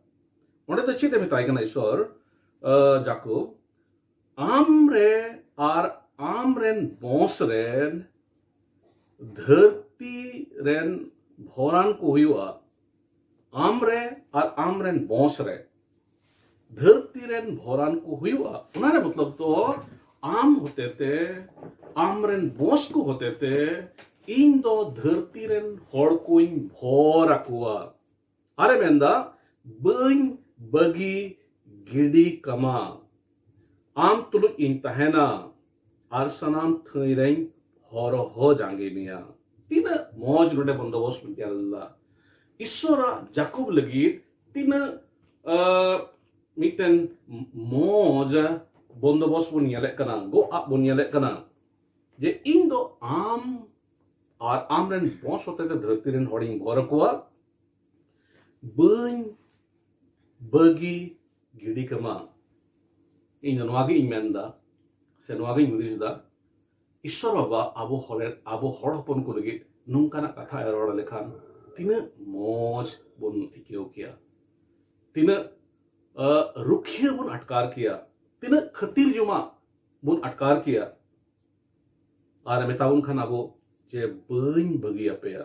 ᱚᱸᱰᱮ ᱫᱚ ᱪᱮᱫ ᱮ ᱢᱮᱛᱟᱭ ᱠᱟᱱᱟ ᱤᱥᱥᱚᱨ? ᱡᱟᱠᱩᱵ, ᱟᱢ ᱨᱮ ᱟᱨ ᱟᱢ ᱨᱮᱱ ᱵᱚᱸᱥ ᱨᱮᱱ ᱫᱷᱟᱹᱨᱛᱤ ᱨᱮᱱ ᱵᱷᱚᱨᱟᱱ ᱠᱚ ᱦᱩᱭᱩᱜᱼᱟ᱾ ᱟᱢ ᱨᱮ ᱟᱨ ᱟᱢ ᱨᱮᱱ ᱵᱚᱸᱥ ᱨᱮ ᱫᱷᱟᱹᱨᱛᱤ ᱨᱮᱱ ᱵᱷᱚᱨᱟᱱ ᱠᱚ ᱦᱩᱭᱩᱜᱼᱟ᱾ ᱚᱱᱟ ᱨᱮ ᱢᱚᱛᱞᱚᱵ ᱫᱚ, ᱟᱢ ᱦᱚᱛᱮᱛᱮ, ᱟᱢ ᱨᱮᱱ ᱵᱚᱸᱥ ᱠᱚ ᱦᱚᱛᱮᱛᱮ ᱤᱧ ᱫᱚ ᱫᱷᱟᱹᱨᱛᱤ ᱨᱮᱱ ᱦᱚᱲ ᱠᱚᱧ ᱵᱷᱚᱨ ᱟᱠᱚᱣᱟ᱾ ᱟᱨᱮ ᱢᱮᱱᱫᱟ, ᱵᱟᱹᱧ ᱵᱟᱹᱜᱤ ᱜᱤᱰᱤ ᱠᱟᱢᱟ, ᱟᱢ ᱛᱩᱞᱩᱡ ᱤᱧ ᱛᱟᱦᱮᱱᱟ ᱟᱨ ᱥᱟᱱᱟᱢ ᱛᱷᱟᱹᱭ ᱨᱮᱧ ᱦᱚᱨᱦᱚ ᱡᱟᱸᱜᱮ ᱢᱮᱭᱟ᱾ ᱛᱤᱱᱟᱹᱜ ᱢᱚᱡᱽ ᱱᱚᱰᱮ ᱵᱚᱱᱫᱳᱵᱚᱥᱛ ᱵᱚᱱ ᱧᱮᱞ ᱮᱫᱟ᱾ ᱤᱥᱥᱚᱨᱟᱜ ᱡᱟᱠᱚᱵ ᱞᱟᱹᱜᱤᱫ ᱛᱤᱱᱟᱹᱜ ᱢᱤᱫᱴᱮᱱ ᱢᱚᱡᱽ ᱵᱚᱱᱫᱳᱵᱚᱥᱛ ᱵᱚᱱ ᱧᱮᱞᱮᱫ ᱠᱟᱱᱟ, ᱜᱚᱜ ᱟᱜ ᱵᱚᱱ ᱧᱮᱞᱮᱫ ᱠᱟᱱᱟ, ᱡᱮ ᱤᱧ ᱫᱚ ᱟᱢ ᱟᱨ ᱟᱢ ᱨᱮᱱ ᱵᱚᱸᱥ ᱦᱚᱛᱮᱛᱮ ᱫᱷᱟᱹᱨᱛᱤ ᱨᱮᱱ ᱦᱚᱲᱤᱧ ᱵᱷᱚᱨ ᱟᱠᱚᱣᱟ, ᱵᱟᱹᱧ ᱵᱟᱹᱜᱤ ᱜᱤᱰᱤ ᱠᱟᱢᱟ᱾ ᱤᱧ ᱫᱚ ᱱᱚᱣᱟ ᱜᱮ ᱤᱧ ᱢᱮᱱᱫᱟ, ᱥᱮ ᱱᱚᱣᱟ ᱜᱤᱧ ᱦᱩᱫᱤᱥ ᱮᱫᱟ, ᱤᱥᱥᱚᱨ ᱵᱟᱵᱟ ᱟᱵᱚ ᱦᱚᱲ, ᱟᱵᱚ ᱦᱚᱲ ᱦᱚᱯᱚᱱ ᱠᱚ ᱞᱟᱹᱜᱤᱫ ᱱᱚᱝᱠᱟᱱᱟᱜ ᱠᱟᱛᱷᱟ ᱮ ᱨᱚᱲ ᱞᱮᱠᱷᱟᱱ ᱛᱤᱱᱟᱹᱜ ᱢᱚᱡᱽ ᱵᱚᱱ ᱟᱹᱭᱠᱟᱹᱣ ᱠᱮᱭᱟ, ᱛᱤᱱᱟᱹᱜ ᱨᱩᱠᱷᱤᱭᱟᱹ ᱵᱚᱱ ᱟᱴᱠᱟᱨ ᱠᱮᱭᱟ, ᱛᱤᱱᱟᱹᱜ ᱠᱷᱟᱹᱛᱤᱨ ᱡᱚᱢᱟᱜ ᱵᱚᱱ ᱟᱴᱠᱟᱨ ᱠᱮᱭᱟ᱾ ᱟᱨ ᱢᱮᱛᱟᱵᱚᱱ ᱠᱷᱟᱱ ᱟᱵᱚ ᱡᱮ, ᱵᱟᱹᱧ ᱵᱟᱹᱜᱤ ᱟᱯᱮᱭᱟ,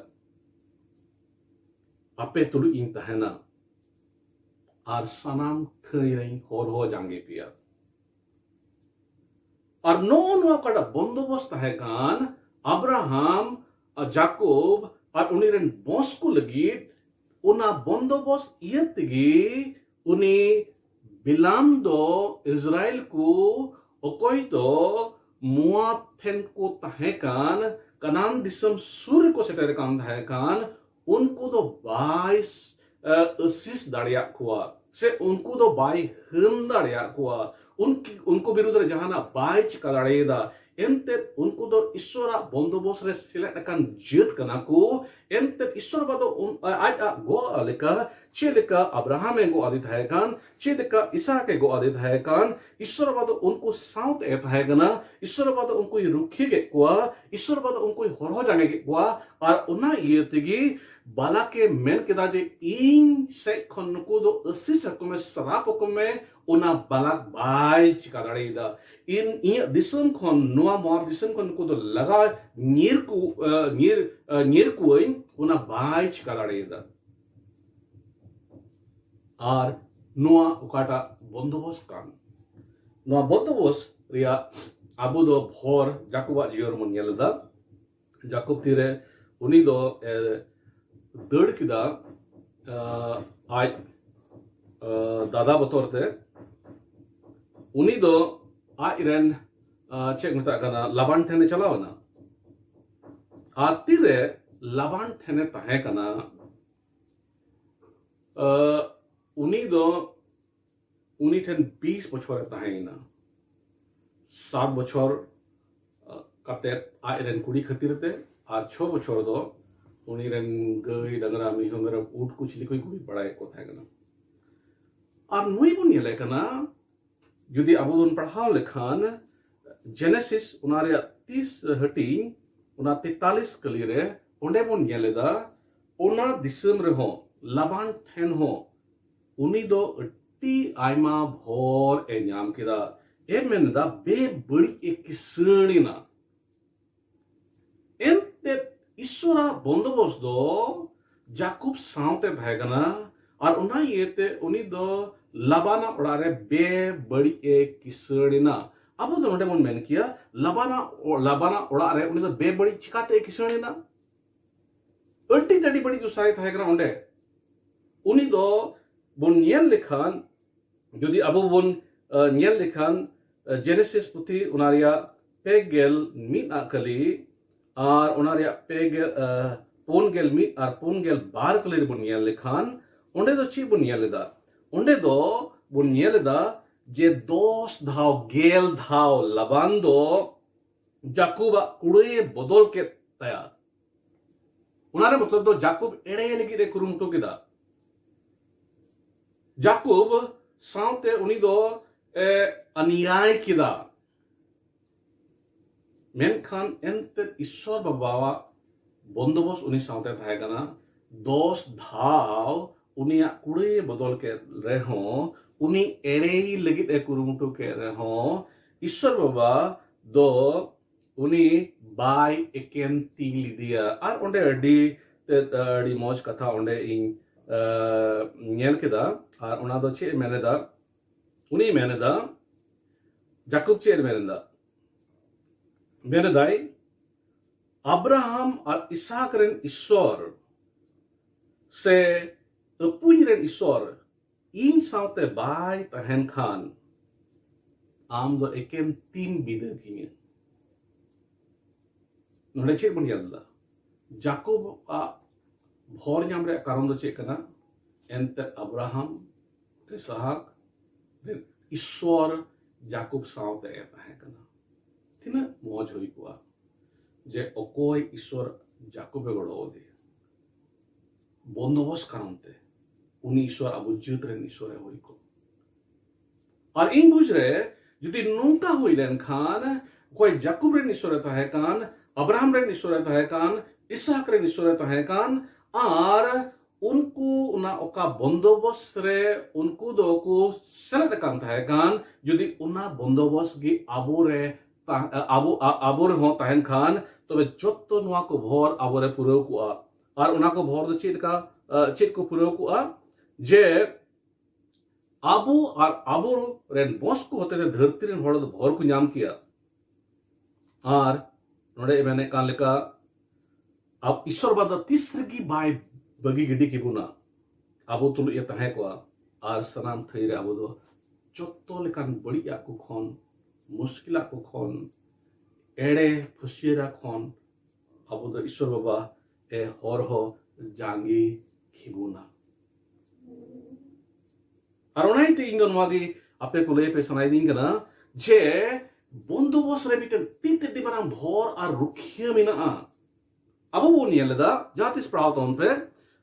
ᱟᱯᱮ ᱛᱩᱞᱩᱡ ᱤᱧ ᱛᱟᱦᱮᱱᱟ ᱟᱨ ᱥᱟᱱᱟᱢ ᱛᱷᱟᱹᱭ ᱨᱮᱧ ᱦᱚᱨᱦᱚ ᱡᱟᱸᱜᱮ ᱯᱮᱭᱟ᱾ ᱟᱨ ᱱᱚᱜᱼᱚ ᱱᱚᱣᱟ ᱚᱠᱟᱴᱟᱜ ᱵᱚᱱᱫᱳᱵᱚᱥᱛ ᱛᱟᱦᱮᱸ ᱠᱟᱱ ᱟᱵᱨᱟᱦᱟᱢ ᱟᱨ ᱡᱟᱠᱚᱵ ᱟᱨ ᱩᱱᱤ ᱨᱮᱱ ᱵᱚᱸᱥ ᱠᱚ ᱞᱟᱹᱜᱤᱫ, ᱚᱱᱟ ᱵᱚᱱᱫᱳᱵᱚᱥᱛ ᱤᱭᱟᱹ ᱛᱮᱜᱮ ᱩᱱᱤ ᱵᱤᱞᱟᱢ ᱫᱚ ᱤᱥᱨᱟᱭᱮᱞ ᱠᱚ, ᱚᱠᱚᱭ ᱫᱚ ᱢᱳᱣᱟᱵ ᱴᱷᱮᱱ ᱠᱚ ᱛᱟᱦᱮᱸ ᱠᱟᱱ, ᱠᱟᱱᱟᱱ ᱫᱤᱥᱚᱢ ᱥᱩᱨ ᱨᱮᱠᱚ ᱥᱮᱴᱮᱨ ᱠᱟᱱ ᱛᱟᱦᱮᱸ ᱠᱟᱱ, ᱩᱱᱠᱩ ᱫᱚ ᱵᱟᱭ ᱟᱹᱥᱤᱥ ᱫᱟᱲᱮᱭᱟᱜ ᱠᱚᱣᱟ, ᱥᱮ ᱩᱱᱠᱩ ᱫᱚ ᱵᱟᱭ ᱦᱟᱹᱱ ᱫᱟᱲᱮᱭᱟᱜ ᱠᱚᱣᱟ᱾ ᱩᱱᱠᱤ-, ᱩᱱᱠᱩ ᱵᱤᱨᱩᱫᱷ ᱨᱮ ᱡᱟᱦᱟᱱᱟᱜ ᱵᱟᱭ ᱪᱤᱠᱟ ᱫᱟᱲᱮᱭᱟᱫᱟ᱾ ᱮᱱᱛᱮᱫ ᱩᱱᱠᱩ ᱫᱚ ᱤᱥᱥᱚᱨᱟᱜ ᱵᱚᱱᱫᱳᱵᱚᱥ ᱨᱮ ᱥᱮᱞᱮᱫ ᱟᱠᱟᱱ ᱡᱟᱹᱛ ᱠᱟᱱᱟ ᱠᱚ᱾ ᱮᱱᱛᱮᱫ ᱤᱥᱥᱚᱨ ᱵᱟᱵᱟ ᱫᱚ ᱩᱱ-, ᱟᱡ ᱟᱜ ᱜᱚᱜ ᱞᱮᱠᱟ, ᱪᱮᱫ ᱞᱮᱠᱟ ᱟᱵᱨᱟᱦᱟᱢ ᱮ ᱜᱚᱜ ᱟᱫᱮ ᱛᱟᱦᱮᱸ ᱠᱟᱱ, ᱪᱮᱫ ᱞᱮᱠᱟ ᱤᱥᱟᱠ ᱮ ᱜᱚᱜ ᱟᱫᱮ ᱛᱟᱦᱮᱸ ᱠᱟᱱ, ᱤᱥᱥᱚᱨ ᱵᱟᱵᱟ ᱫᱚ ᱩᱱᱠᱩ ᱥᱟᱶᱛᱮ ᱮ ᱛᱟᱦᱮᱸ ᱠᱟᱱᱟ᱾ ᱤᱥᱥᱚᱨ ᱵᱟᱵᱟ ᱫᱚ ᱩᱱᱠᱩᱭ ᱨᱩᱠᱷᱤᱭᱟᱹ ᱠᱮᱫ ᱠᱚᱣᱟ᱾ ᱤᱥᱥᱚᱨ ᱵᱟᱵᱟ ᱫᱚ ᱩᱱᱠᱩᱭ ᱦᱚᱨᱦᱚ ᱡᱟᱸᱜᱮ ᱠᱮᱫ ᱠᱚᱣᱟ᱾ ᱟᱨ ᱚᱱᱟ ᱤᱭᱟᱹ ᱛᱮᱜᱮ ᱵᱟᱞᱟᱠ ᱮ ᱢᱮᱱ ᱠᱮᱫᱟ ᱡᱮ, "ᱤᱧ ᱥᱮᱫ ᱠᱷᱚᱱ ᱱᱩᱠᱩ ᱫᱚ ᱟᱹᱥᱤᱥ ᱟᱠᱚ ᱢᱮ, ᱥᱨᱟᱯ ᱟᱠᱚ ᱢᱮ᱾" ᱚᱱᱟ ᱵᱟᱞᱟᱠ ᱵᱟᱭ ᱪᱤᱠᱟ ᱫᱟᱲᱮᱭᱟᱫᱟ᱾ ᱤᱧ, ᱤᱧᱟᱹᱜ ᱫᱤᱥᱚᱢ ᱠᱷᱚᱱ, ᱱᱚᱣᱟ ᱢᱳᱣᱟᱵ ᱫᱤᱥᱚᱢ ᱠᱷᱚᱱ ᱱᱩᱠᱩ ᱫᱚ ᱞᱟᱜᱟ ᱧᱤᱨ ᱠᱚ, ᱟᱸ, ᱧᱤᱨ, ᱟᱸ, ᱧᱤᱨ ᱠᱚᱣᱟᱹᱧ, ᱚᱱᱟ ᱵᱟᱭ ᱪᱤᱠᱟ ᱫᱟᱲᱮᱭᱟᱫᱟ᱾ ᱟᱨ ᱱᱚᱣᱟ ᱚᱠᱟᱴᱟᱜ ᱵᱚᱱᱫᱳᱵᱚᱥ ᱠᱟᱱ, ᱱᱚᱣᱟ ᱵᱚᱱᱫᱳᱵᱚᱥ ᱨᱮᱭᱟᱜ ᱟᱵᱚ ᱫᱚ ᱵᱷᱚᱨ ᱡᱟᱠᱚᱵᱟᱜ ᱡᱤᱭᱚᱱ ᱵᱚᱱ ᱧᱮᱞ ᱮᱫᱟ᱾ ᱡᱟᱠᱚᱵ ᱛᱤᱨᱮ ᱩᱱᱤ ᱫᱚ, ᱮ, ᱫᱟᱹᱲ ᱠᱮᱫᱟ, ᱟ, ᱟᱡ, ᱟ, ᱫᱟᱫᱟ ᱵᱚᱛᱚᱨ ᱛᱮ᱾ ᱩᱱᱤ ᱫᱚ ᱟᱡ ᱨᱮᱱ, ᱟ, ᱪᱮᱫ ᱢᱮᱛᱟᱜ ᱠᱟᱱᱟ, ᱞᱟᱵᱟᱱ ᱴᱷᱮᱱᱮ ᱪᱟᱞᱟᱣ ᱮᱱᱟ᱾ ᱟᱨ ᱛᱤᱨᱮ ᱞᱟᱵᱟᱱ ᱴᱷᱮᱱᱮ ᱛᱟᱦᱮᱸ ᱠᱟᱱᱟ, ᱟ, ᱩᱱᱤ ᱫᱚ, ᱩᱱᱤ ᱴᱷᱮᱱ ᱵᱤᱥ ᱵᱚᱪᱷᱚᱨᱮ ᱛᱟᱦᱮᱸᱭᱮᱱᱟ᱾ ᱥᱟᱛ ᱵᱚᱪᱷᱚᱨ, ᱟ, ᱠᱟᱛᱮᱫ ᱟᱡ ᱨᱮᱱ ᱠᱩᱲᱤ ᱠᱷᱟᱹᱛᱤᱨ ᱛᱮ, ᱟᱨ ᱪᱷᱚ ᱵᱚᱪᱷᱚᱨ ᱫᱚ ᱩᱱᱤ ᱨᱮᱱ ᱜᱟᱹᱭ, ᱰᱟᱝᱨᱟ, ᱢᱤᱦᱩ, ᱢᱮᱨᱚᱢ, ᱩᱴ ᱠᱚ, ᱪᱤᱞᱤ ᱠᱚᱭ ᱜᱩᱯᱤ ᱵᱟᱲᱟᱭᱮᱫ ᱠᱚ ᱛᱟᱦᱮᱸ ᱠᱟᱱᱟ᱾ ᱟᱨ ᱱᱩᱭ ᱵᱚᱱ ᱧᱮᱞᱮ ᱠᱟᱱᱟ, ᱡᱩᱫᱤ ᱟᱵᱚ ᱵᱚᱱ ᱯᱟᱲᱦᱟᱣ ᱞᱮᱠᱷᱟᱱ, ᱡᱮᱱᱮᱥᱤᱥ ᱚᱱᱟ ᱨᱮᱭᱟᱜ ᱛᱤᱥ ᱦᱟᱹᱴᱤᱧ, ᱚᱱᱟ ᱛᱮᱛᱟᱞᱤᱥ ᱠᱟᱹᱞᱤ ᱨᱮ, ᱚᱸᱰᱮ ᱵᱚᱱ ᱧᱮᱞ ᱮᱫᱟ, ᱚᱱᱟ ᱫᱤᱥᱚᱢ ᱨᱮᱦᱚᱸ, ᱞᱟᱵᱟᱱ ᱴᱷᱮᱱ ᱦᱚᱸ, ᱩᱱᱤ ᱫᱚ ᱟᱹᱰᱤ ᱟᱭᱢᱟ ᱵᱷᱚᱨ ᱮ ᱧᱟᱢ ᱠᱮᱫᱟ᱾ ᱮ ᱢᱮᱱ ᱮᱫᱟ, ᱵᱮᱵᱟᱹᱲᱤᱡ ᱮ ᱠᱤᱥᱟᱹᱬ ᱮᱱᱟ᱾ ᱮᱱᱛᱮᱫ ᱤᱥᱥᱚᱨᱟᱜ ᱵᱚᱱᱫᱳᱵᱚᱥ ᱫᱚ ᱡᱟᱠᱚᱵ ᱥᱟᱶᱛᱮ ᱛᱟᱦᱮᱸ ᱠᱟᱱᱟ, ᱟᱨ ᱚᱱᱟ ᱤᱭᱟᱹᱛᱮ ᱩᱱᱤ ᱫᱚ ᱞᱟᱵᱟᱱᱟᱜ ᱚᱲᱟᱜ ᱨᱮ ᱵᱮᱵᱟᱹᱲᱤᱡ ᱮ ᱠᱤᱥᱟᱹᱬ ᱮᱱᱟ᱾ ᱟᱵᱚ ᱫᱚ ᱱᱚᱰᱮ ᱵᱚᱱ ᱢᱮᱱ ᱠᱮᱭᱟ, ᱞᱟᱵᱟᱱᱟᱜ, ᱞᱟᱵᱟᱱᱟᱜ ᱚᱲᱟᱜ ᱨᱮ ᱩᱱᱤ ᱫᱚ ᱵᱮᱵᱟᱹᱲᱤᱡ ᱪᱤᱠᱟᱛᱮ ᱠᱤᱥᱟᱹᱬ ᱮᱱᱟ? ᱟᱹᱰᱤ ᱛᱮ ᱟᱹᱰᱤ ᱵᱟᱹᱲᱤᱡ ᱫᱚᱥᱟᱭ ᱛᱟᱦᱮᱸ ᱠᱟᱱᱟ ᱚᱸᱰᱮ᱾ ᱩᱱᱤ ᱫᱚ ᱵᱚᱱ ᱧᱮᱞ ᱞᱮᱠᱷᱟᱱ, ᱡᱩᱫᱤ ᱟᱵᱚ ᱵᱚᱱ ᱧᱮᱞ ᱞᱮᱠᱷᱟᱱ, ᱡᱮᱱᱮᱥᱤᱥ ᱯᱩᱛᱷᱤ, ᱚᱱᱟ ᱨᱮᱭᱟᱜ ᱯᱮ ᱜᱮᱞ ᱢᱤᱫ ᱟᱜ ᱠᱟᱹᱞᱤ ᱟᱨ ᱚᱱᱟ ᱨᱮᱭᱟᱜ ᱯᱮ ᱜᱮᱞ ᱯᱩᱱ ᱜᱮᱞ ᱢᱤᱫ ᱟᱨ ᱯᱩᱱ ᱜᱮᱞ ᱵᱟᱨ ᱠᱟᱹᱞᱤ ᱨᱮᱵᱚᱱ ᱧᱮᱞ ᱞᱮᱠᱷᱟᱱ, ᱚᱸᱰᱮ ᱫᱚ ᱪᱮᱫ ᱵᱚᱱ ᱧᱮᱞ ᱮᱫᱟ? ᱚᱸᱰᱮ ᱫᱚ ᱵᱚᱱ ᱧᱮᱞ ᱮᱫᱟ ᱡᱮ ᱫᱚᱥ ᱫᱷᱟᱣ, ᱜᱮᱞ ᱫᱷᱟᱣ ᱞᱟᱵᱟᱱ ᱫᱚ ᱡᱟᱠᱚᱵᱟᱜ ᱠᱩᱲᱟᱹᱭᱮ ᱵᱚᱫᱚᱞ ᱠᱮᱫ ᱛᱟᱭᱟ᱾ ᱚᱱᱟ ᱨᱮ ᱢᱚᱛᱞᱚᱵ ᱫᱚ ᱡᱟᱠᱚᱵ ᱮᱲᱮ ᱞᱟᱹᱜᱤᱫ ᱮ ᱠᱩᱨᱩᱢᱩᱴᱩ ᱠᱮᱫᱟ᱾ ᱡᱟᱠᱚᱵ ᱥᱟᱶᱛᱮ ᱩᱱᱤ ᱫᱚ ᱮ ᱟᱱᱤᱭᱟᱭ ᱠᱮᱫᱟ᱾ ᱢᱮᱱᱠᱷᱟᱱ ᱮᱱᱛᱮ ᱤᱥᱥᱚᱨ ᱵᱟᱵᱟᱣᱟᱜ ᱵᱚᱱᱫᱳᱵᱚᱥᱛ ᱩᱱᱤ ᱥᱟᱶᱛᱮ ᱛᱟᱦᱮᱸ ᱠᱟᱱᱟ᱾ ᱫᱚᱥ ᱫᱷᱟᱣ ᱩᱱᱤᱭᱟᱜ ᱠᱩᱲᱟᱹᱭᱮ ᱵᱚᱫᱚᱞ ᱠᱮᱫ ᱨᱮᱦᱚᱸ, ᱩᱱᱤ ᱮᱲᱮᱭ ᱞᱟᱹᱜᱤᱫ ᱮ ᱠᱩᱨᱩᱢᱩᱴᱩ ᱠᱮᱫ ᱨᱮᱦᱚᱸ, ᱤᱥᱥᱚᱨ ᱵᱟᱵᱟ ᱫᱚ ᱩᱱᱤ ᱵᱟᱭ ᱮᱠᱮᱱ ᱛᱤ ᱞᱮᱫᱮᱭᱟ᱾ ᱟᱨ ᱚᱸᱰᱮ ᱟᱹᱰᱤ ᱛᱮᱫ, ᱟᱹᱰᱤ ᱢᱚᱡᱽ ᱠᱟᱛᱷᱟ ᱚᱸᱰᱮ ᱤᱧ ᱧᱮᱞ ᱠᱮᱫᱟ᱾ ᱟᱨ ᱚᱱᱟ ᱫᱚ ᱪᱮᱫ ᱮ ᱢᱮᱱ ᱮᱫᱟ? ᱩᱱᱤ ᱢᱮᱱ ᱮᱫᱟ, ᱡᱟᱠᱚᱵ ᱪᱮᱫ ᱮ ᱢᱮᱱ ᱮᱫᱟ? ᱢᱮᱱ ᱮᱫᱟᱭ, ᱟᱵᱨᱟᱦᱟᱢ ᱟᱨ ᱤᱥᱦᱟᱠ ᱨᱮᱱ ᱤᱥᱥᱚᱨ ᱥᱮ ᱟᱹᱯᱩᱧ ᱨᱮᱱ ᱤᱥᱥᱚᱨ ᱤᱧ ᱥᱟᱶᱛᱮ ᱵᱟᱭ ᱛᱟᱦᱮᱱ ᱠᱷᱟᱱ, ᱟᱢ ᱫᱚ ᱮᱠᱮᱱ ᱛᱤᱢ ᱵᱤᱫᱟᱹ ᱠᱤᱧᱟ᱾ ᱱᱚᱰᱮ ᱪᱮᱫ ᱵᱚᱱ ᱧᱮᱞ ᱮᱫᱟ? ᱡᱟᱠᱚᱵ ᱟᱜ ᱵᱷᱚᱨ ᱧᱟᱢ ᱨᱮᱭᱟᱜ ᱠᱟᱨᱚᱱ ᱫᱚ ᱪᱮᱫ ᱠᱟᱱᱟ? ᱮᱱᱛᱮ ᱟᱵᱨᱟᱦᱟᱢ, ᱤᱥᱦᱟᱠ ᱨᱮᱱ ᱤᱥᱥᱚᱨ ᱡᱟᱠᱚᱵ ᱥᱟᱶᱛᱮ ᱮ ᱛᱟᱦᱮᱸ ᱠᱟᱱᱟ᱾ ᱛᱤᱱᱟᱹᱜ ᱢᱚᱡᱽ ᱦᱩᱭ ᱠᱚᱜᱼᱟ ᱡᱮ ᱚᱠᱚᱭ ᱤᱥᱥᱚᱨ ᱡᱟᱠᱚᱵ ᱮ ᱜᱚᱲᱚ ᱟᱫᱮᱭᱟ᱾ ᱵᱚᱱᱫᱳᱵᱚᱥᱛ ᱠᱟᱨᱚᱱ ᱛᱮ ᱩᱱᱤ ᱤᱥᱥᱚᱨ ᱟᱵᱚ ᱡᱟᱹᱛ ᱨᱮᱱ ᱤᱥᱥᱚᱨ ᱮ ᱦᱩᱭ ᱠᱚᱜ᱾ ᱟᱨ ᱤᱧ ᱵᱩᱡᱽ ᱨᱮ ᱡᱩᱫᱤ ᱱᱚᱝᱠᱟ ᱦᱩᱭ ᱞᱮᱱᱠᱷᱟᱱ, ᱚᱠᱚᱭ ᱡᱟᱠᱚᱵ ᱨᱮᱱ ᱤᱥᱥᱚᱨ ᱮ ᱛᱟᱦᱮᱸ ᱠᱟᱱ, ᱟᱵᱨᱟᱦᱟᱢ ᱨᱮᱱ ᱤᱥᱥᱚᱨ ᱮ ᱛᱟᱦᱮᱸ ᱠᱟᱱ, ᱤᱥᱦᱟᱠ ᱨᱮᱱ ᱤᱥᱥᱚᱨ ᱮ ᱛᱟᱦᱮᱸ ᱠᱟᱱ, ᱟᱨ ᱩᱱᱠᱩ ᱚᱱᱟ ᱚᱠᱟ ᱵᱚᱱᱫᱳᱵᱚᱥᱛ ᱨᱮ ᱩᱱᱠᱩ ᱫᱚᱠᱚ ᱥᱮᱞᱮᱫ ᱟᱠᱟᱱ ᱛᱟᱦᱮᱸ ᱠᱟᱱ, ᱡᱩᱫᱤ ᱚᱱᱟ ᱵᱚᱱᱫᱳᱵᱚᱥᱛ ᱜᱮ ᱟᱵᱚ ᱨᱮ ᱛᱟ-, ᱟᱵᱚ, ᱟ-, ᱟᱵᱚ ᱨᱮᱦᱚᱸ ᱛᱟᱦᱮᱱ ᱠᱷᱟᱱ, ᱛᱚᱵᱮ ᱡᱚᱛᱚ ᱱᱚᱣᱟ ᱠᱚ ᱵᱷᱚᱨ ᱟᱵᱚ ᱨᱮ ᱯᱩᱨᱟᱹᱣ ᱠᱚᱜᱼᱟ᱾ ᱟᱨ ᱚᱱᱟ ᱠᱚ ᱵᱷᱚᱨ ᱫᱚ ᱪᱮᱫ ᱞᱮᱠᱟ, ᱟ, ᱪᱮᱫ ᱠᱚ ᱯᱩᱨᱟᱹᱣ ᱠᱚᱜᱼᱟ? ᱡᱮ ᱟᱵᱚ ᱟᱨ ᱟᱵᱚ ᱨᱮᱱ ᱵᱚᱸᱥ ᱠᱚ ᱦᱚᱛᱮ ᱛᱮ ᱫᱷᱟᱹᱨᱛᱤ ᱨᱮᱱ ᱦᱚᱲ ᱫᱚ ᱵᱷᱚᱨ ᱠᱚ ᱧᱟᱢ ᱠᱮᱭᱟ᱾ ᱟᱨ ᱱᱚᱰᱮ ᱢᱮᱱᱮᱫ ᱠᱟᱱ ᱞᱮᱠᱟ, ᱟᱵ-, ᱤᱥᱥᱚᱨ ᱵᱟᱵᱟ ᱫᱚ ᱛᱤᱥ ᱨᱮᱜᱮ ᱵᱟᱭ ᱵᱟᱹᱜᱤ ᱜᱤᱰᱤ ᱠᱮᱵᱚᱱᱟ᱾ ᱟᱵᱚ ᱛᱩᱞᱩᱡ ᱮ ᱛᱟᱦᱮᱸ ᱠᱚᱜᱼᱟ᱾ ᱟᱨ ᱥᱟᱱᱟᱢ ᱴᱷᱟᱹᱭ ᱨᱮ ᱟᱵᱚ ᱫᱚ ᱡᱚᱛᱚ ᱞᱮᱠᱟᱱ ᱵᱟᱹᱲᱤᱡᱟᱜ ᱠᱚ ᱠᱷᱚᱱ, ᱢᱩᱥᱠᱤᱞᱟᱜ ᱠᱚ ᱠᱷᱚᱱ, ᱮᱲᱮ ᱯᱷᱟᱹᱥᱭᱟᱹᱨᱟ ᱠᱷᱚᱱ ᱟᱵᱚ ᱫᱚ ᱤᱥᱚᱨ ᱵᱟᱵᱟ ᱮ ᱦᱚᱨ ᱦᱚᱸ ᱡᱟᱸᱜᱮ ᱠᱷᱤᱜᱩᱱᱟ᱾ ᱟᱨ ᱚᱱᱟ ᱤᱭᱟᱹᱛᱮ ᱤᱧ ᱫᱚ ᱱᱚᱣᱟ ᱜᱮ ᱟᱯᱮ ᱠᱚ ᱞᱟᱹᱭ ᱯᱮ ᱥᱟᱱᱟᱭᱮᱫᱤᱧ ᱠᱟᱱᱟ ᱡᱮ ᱵᱚᱱᱫᱳᱵᱚᱥ ᱨᱮ ᱢᱤᱫᱴᱮᱱ ᱛᱤ ᱛᱮ ᱟᱹᱰᱤ ᱢᱟᱨᱟᱝ ᱵᱷᱚᱨ ᱟᱨ ᱨᱩᱠᱷᱤᱭᱟᱹ ᱢᱮᱱᱟᱜᱼᱟ᱾ ᱟᱵᱚ ᱵᱚᱱ ᱧᱮᱞ ᱮᱫᱟ, ᱡᱟᱦᱟᱸ ᱛᱤᱥ ᱯᱟᱲᱦᱟᱣ ᱛᱟᱵᱚᱱ ᱯᱮ,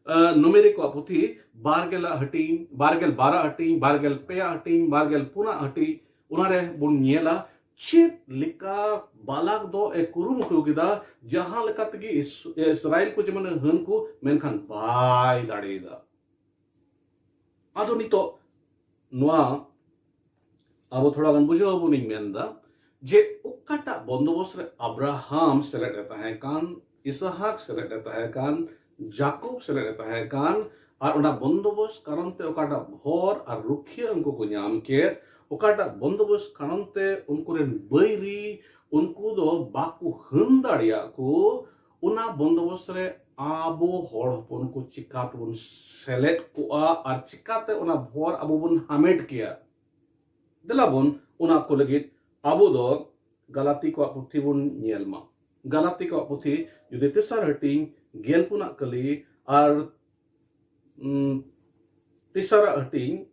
ᱟᱸ, ᱱᱩᱢᱮᱨᱤ ᱠᱚᱣᱟᱜ ᱯᱩᱛᱷᱤ ᱵᱟᱨ ᱜᱮᱞᱟᱜ ᱦᱟᱹᱴᱤᱧ, ᱵᱟᱨ ᱜᱮᱞ ᱵᱟᱨᱟᱜ ᱦᱟᱹᱴᱤᱧ, ᱵᱟᱨ ᱜᱮᱞ ᱯᱮᱭᱟᱜ ᱦᱟᱹᱴᱤᱧ, ᱵᱟᱨ ᱜᱮᱞ ᱯᱩᱱᱟᱜ ᱦᱟᱹᱴᱤᱧ, ᱚᱱᱟ ᱨᱮ ᱵᱚᱱ ᱧᱮᱞᱟ ᱪᱮᱫ ᱞᱮᱠᱟ ᱵᱟᱞᱟᱠ ᱫᱚ ᱮ ᱠᱩᱨᱩᱢᱩᱴᱩ ᱠᱮᱫᱟ, ᱡᱟᱦᱟᱸ ᱞᱮᱠᱟ ᱛᱮᱜᱮ ᱤᱥ-, ᱤᱥᱨᱟᱭᱮᱞ ᱠᱚ ᱡᱮᱢᱚᱱ ᱦᱟᱹᱱ ᱠᱚ, ᱢᱮᱱᱠᱷᱟᱱ ᱵᱟᱭ ᱫᱟᱲᱮᱭᱟᱫᱟ᱾ ᱟᱫᱚ ᱱᱤᱛᱚᱜ ᱱᱚᱣᱟ ᱟᱵᱚ ᱛᱷᱚᱲᱟ ᱜᱟᱱ ᱵᱩᱡᱷᱟᱹᱣ ᱟᱵᱚᱱ ᱤᱧ ᱢᱮᱱᱫᱟ ᱡᱮ ᱚᱠᱟᱴᱟᱜ ᱵᱚᱱᱫᱳᱵᱚᱥ ᱨᱮ ᱟᱵᱨᱟᱦᱟᱢ ᱥᱮᱞᱮᱫ ᱮ ᱛᱟᱦᱮᱸ ᱠᱟᱱ, ᱤᱥᱟᱦᱟᱠ ᱥᱮᱞᱮᱫ ᱮ ᱛᱟᱦᱮᱸ ᱠᱟᱱ, ᱡᱟᱠᱚᱵ ᱥᱮᱞᱮᱫ ᱮ ᱛᱟᱦᱮᱸ ᱠᱟᱱ, ᱟᱨ ᱚᱱᱟ ᱵᱚᱱᱫᱳᱵᱚᱥ ᱠᱟᱨᱚᱱ ᱛᱮ ᱚᱠᱟᱴᱟᱜ ᱵᱷᱚᱨ ᱟᱨ ᱨᱩᱠᱷᱤᱭᱟᱹ ᱩᱱᱠᱩ ᱠᱚ ᱧᱟᱢ ᱠᱮᱫ, ᱚᱠᱟᱴᱟᱜ ᱵᱚᱱᱫᱳᱵᱚᱥ ᱠᱟᱨᱚᱱ ᱛᱮ ᱩᱱᱠᱩ ᱨᱮᱱ ᱵᱟᱹᱭᱨᱤ ᱩᱱᱠᱩ ᱫᱚ ᱵᱟᱠᱚ ᱦᱟᱹᱱ ᱫᱟᱲᱮᱭᱟᱜ ᱠᱚ, ᱚᱱᱟ ᱵᱚᱱᱫᱳᱵᱚᱥ ᱨᱮ ᱟᱵᱚ ᱦᱚᱲ ᱦᱚᱯᱚᱱ ᱠᱚ ᱪᱤᱠᱟ ᱛᱮᱵᱚᱱ ᱥᱮᱞᱮᱫ ᱠᱚᱜᱼᱟ ᱟᱨ ᱪᱤᱠᱟᱛᱮ ᱚᱱᱟ ᱵᱷᱚᱨ ᱟᱵᱚ ᱵᱚᱱ ᱦᱟᱢᱮᱴ ᱠᱮᱭᱟ? ᱫᱮᱞᱟ ᱵᱚᱱ, ᱚᱱᱟ ᱠᱚ ᱞᱟᱹᱜᱤᱫ ᱟᱵᱚ ᱫᱚ ᱜᱟᱞᱟᱛᱤ ᱠᱚᱣᱟᱜ ᱯᱩᱛᱷᱤ ᱵᱚᱱ ᱧᱮᱞ ᱢᱟ᱾ ᱜᱟᱞᱟᱛᱤ ᱠᱚᱣᱟᱜ ᱯᱩᱛᱷᱤ ᱡᱩᱫᱤ ᱛᱮᱥᱟᱨ ᱦᱟᱹᱴᱤᱧ ᱜᱮᱞ ᱯᱩᱱᱟᱜ ᱠᱟᱹᱞᱤ ᱟᱨ, ᱩᱢ, ᱛᱮᱥᱟᱨᱟᱜ ᱦᱟᱹᱴᱤᱧ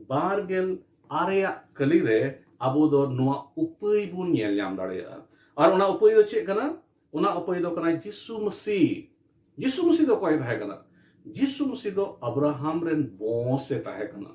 ᱵᱟᱨ ᱜᱮᱞ ᱟᱨᱮᱭᱟᱜ ᱠᱟᱹᱞᱤ ᱨᱮ ᱟᱵᱚ ᱫᱚ ᱱᱚᱣᱟ ᱩᱯᱟᱹᱭ ᱵᱚᱱ ᱧᱮᱞ ᱧᱟᱢ ᱫᱟᱲᱮᱭᱟᱜᱼᱟ᱾ ᱟᱨ ᱚᱱᱟ ᱩᱯᱟᱹᱭ ᱫᱚ ᱪᱮᱫ ᱠᱟᱱᱟ? ᱚᱱᱟ ᱩᱯᱟᱹᱭ ᱫᱚ ᱠᱟᱱᱟ ᱡᱤᱥᱩ ᱢᱟᱹᱥᱤ᱾ ᱡᱤᱥᱩ ᱢᱟᱹᱥᱤ ᱫᱚ ᱚᱠᱚᱭ ᱛᱟᱦᱮᱸ ᱠᱟᱱᱟ? ᱡᱤᱥᱩ ᱢᱟᱹᱥᱤ ᱫᱚ ᱟᱵᱨᱟᱦᱟᱢ ᱨᱮᱱ ᱵᱚᱝᱥ ᱮ ᱛᱟᱦᱮᱸ ᱠᱟᱱᱟ᱾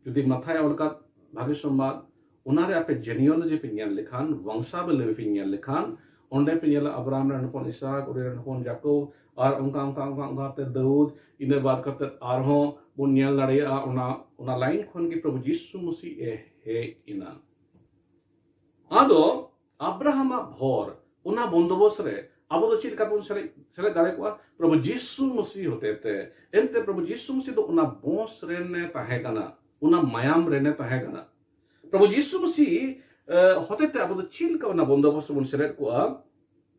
ᱡᱩᱫᱤ ᱢᱟᱛᱷᱟᱭ ᱚᱞ ᱠᱟᱫ ᱵᱷᱟᱜᱮ ᱥᱚᱢᱵᱟᱫ, ᱚᱱᱟᱨᱮ ᱟᱯᱮ genealogy ᱯᱮ ᱧᱮᱞ ᱞᱮᱠᱷᱟᱱ, ᱵᱚᱝᱥᱟᱵᱚᱞᱤ ᱯᱮ ᱧᱮᱞ ᱞᱮᱠᱷᱟᱱ, ᱚᱸᱰᱮ ᱯᱮ ᱧᱮᱞᱟ ᱟᱵᱨᱟᱦᱟᱢ ᱨᱮᱱ ᱦᱚᱯᱚᱱ ᱤᱥᱟᱠ, ᱩᱱᱤ ᱨᱮᱱ ᱦᱚᱯᱚᱱ ᱡᱟᱠᱚᱵ, ᱟᱨ ᱚᱱᱠᱟ, ᱚᱱᱠᱟ, ᱚᱱᱠᱟ, ᱚᱱᱠᱟᱛᱮ ᱫᱟᱹᱣᱩᱫ, ᱤᱱᱟᱹ ᱵᱟᱫ ᱠᱟᱛᱮ ᱟᱨᱦᱚᱸ ᱵᱚᱱ ᱧᱮᱞ ᱫᱟᱲᱮᱭᱟᱜᱼᱟ, ᱚᱱᱟ, ᱚᱱᱟ line ᱠᱷᱚᱱ ᱜᱮ ᱯᱨᱚᱵᱷᱩ ᱡᱤᱥᱩ ᱢᱟᱹᱥᱤ ᱮ ᱦᱮᱡ ᱮᱱᱟ᱾ ᱟᱫᱚ ᱟᱵᱨᱟᱦᱟᱢᱟᱜ ᱵᱷᱚᱨ, ᱚᱱᱟ ᱵᱚᱱᱫᱳᱵᱚᱥ ᱨᱮ ᱟᱵᱚ ᱫᱚ ᱪᱮᱫ ᱞᱮᱠᱟ ᱵᱚᱱ ᱥᱮᱞᱮᱫ, ᱥᱮᱞᱮᱫ ᱫᱟᱲᱮ ᱠᱚᱜᱼᱟ? ᱯᱨᱚᱵᱷᱩ ᱡᱤᱥᱩ ᱢᱟᱹᱥᱤ ᱦᱚᱛᱮᱛᱮ᱾ ᱮᱱᱛᱮ ᱯᱨᱚᱵᱷᱩ ᱡᱤᱥᱩ ᱢᱟᱹᱥᱤ ᱫᱚ ᱚᱱᱟ ᱵᱚᱝᱥ ᱨᱮᱱ ᱮ ᱛᱟᱦᱮᱸ ᱠᱟᱱᱟ, ᱚᱱᱟ ᱢᱟᱭᱟᱢ ᱨᱮᱱ ᱮ ᱛᱟᱦᱮᱸ ᱠᱟᱱᱟ᱾ ᱯᱨᱚᱵᱷᱩ ᱡᱤᱥᱩ ᱢᱟᱹᱥᱤ, ᱮ, ᱦᱚᱛᱮᱛᱮ ᱟᱵᱚ ᱫᱚ ᱪᱮᱫ ᱞᱮᱠᱟ ᱚᱱᱟ ᱵᱚᱱᱫᱳᱵᱚᱥ ᱨᱮᱵᱚᱱ ᱥᱮᱞᱮᱫ ᱠᱚᱜᱼᱟ?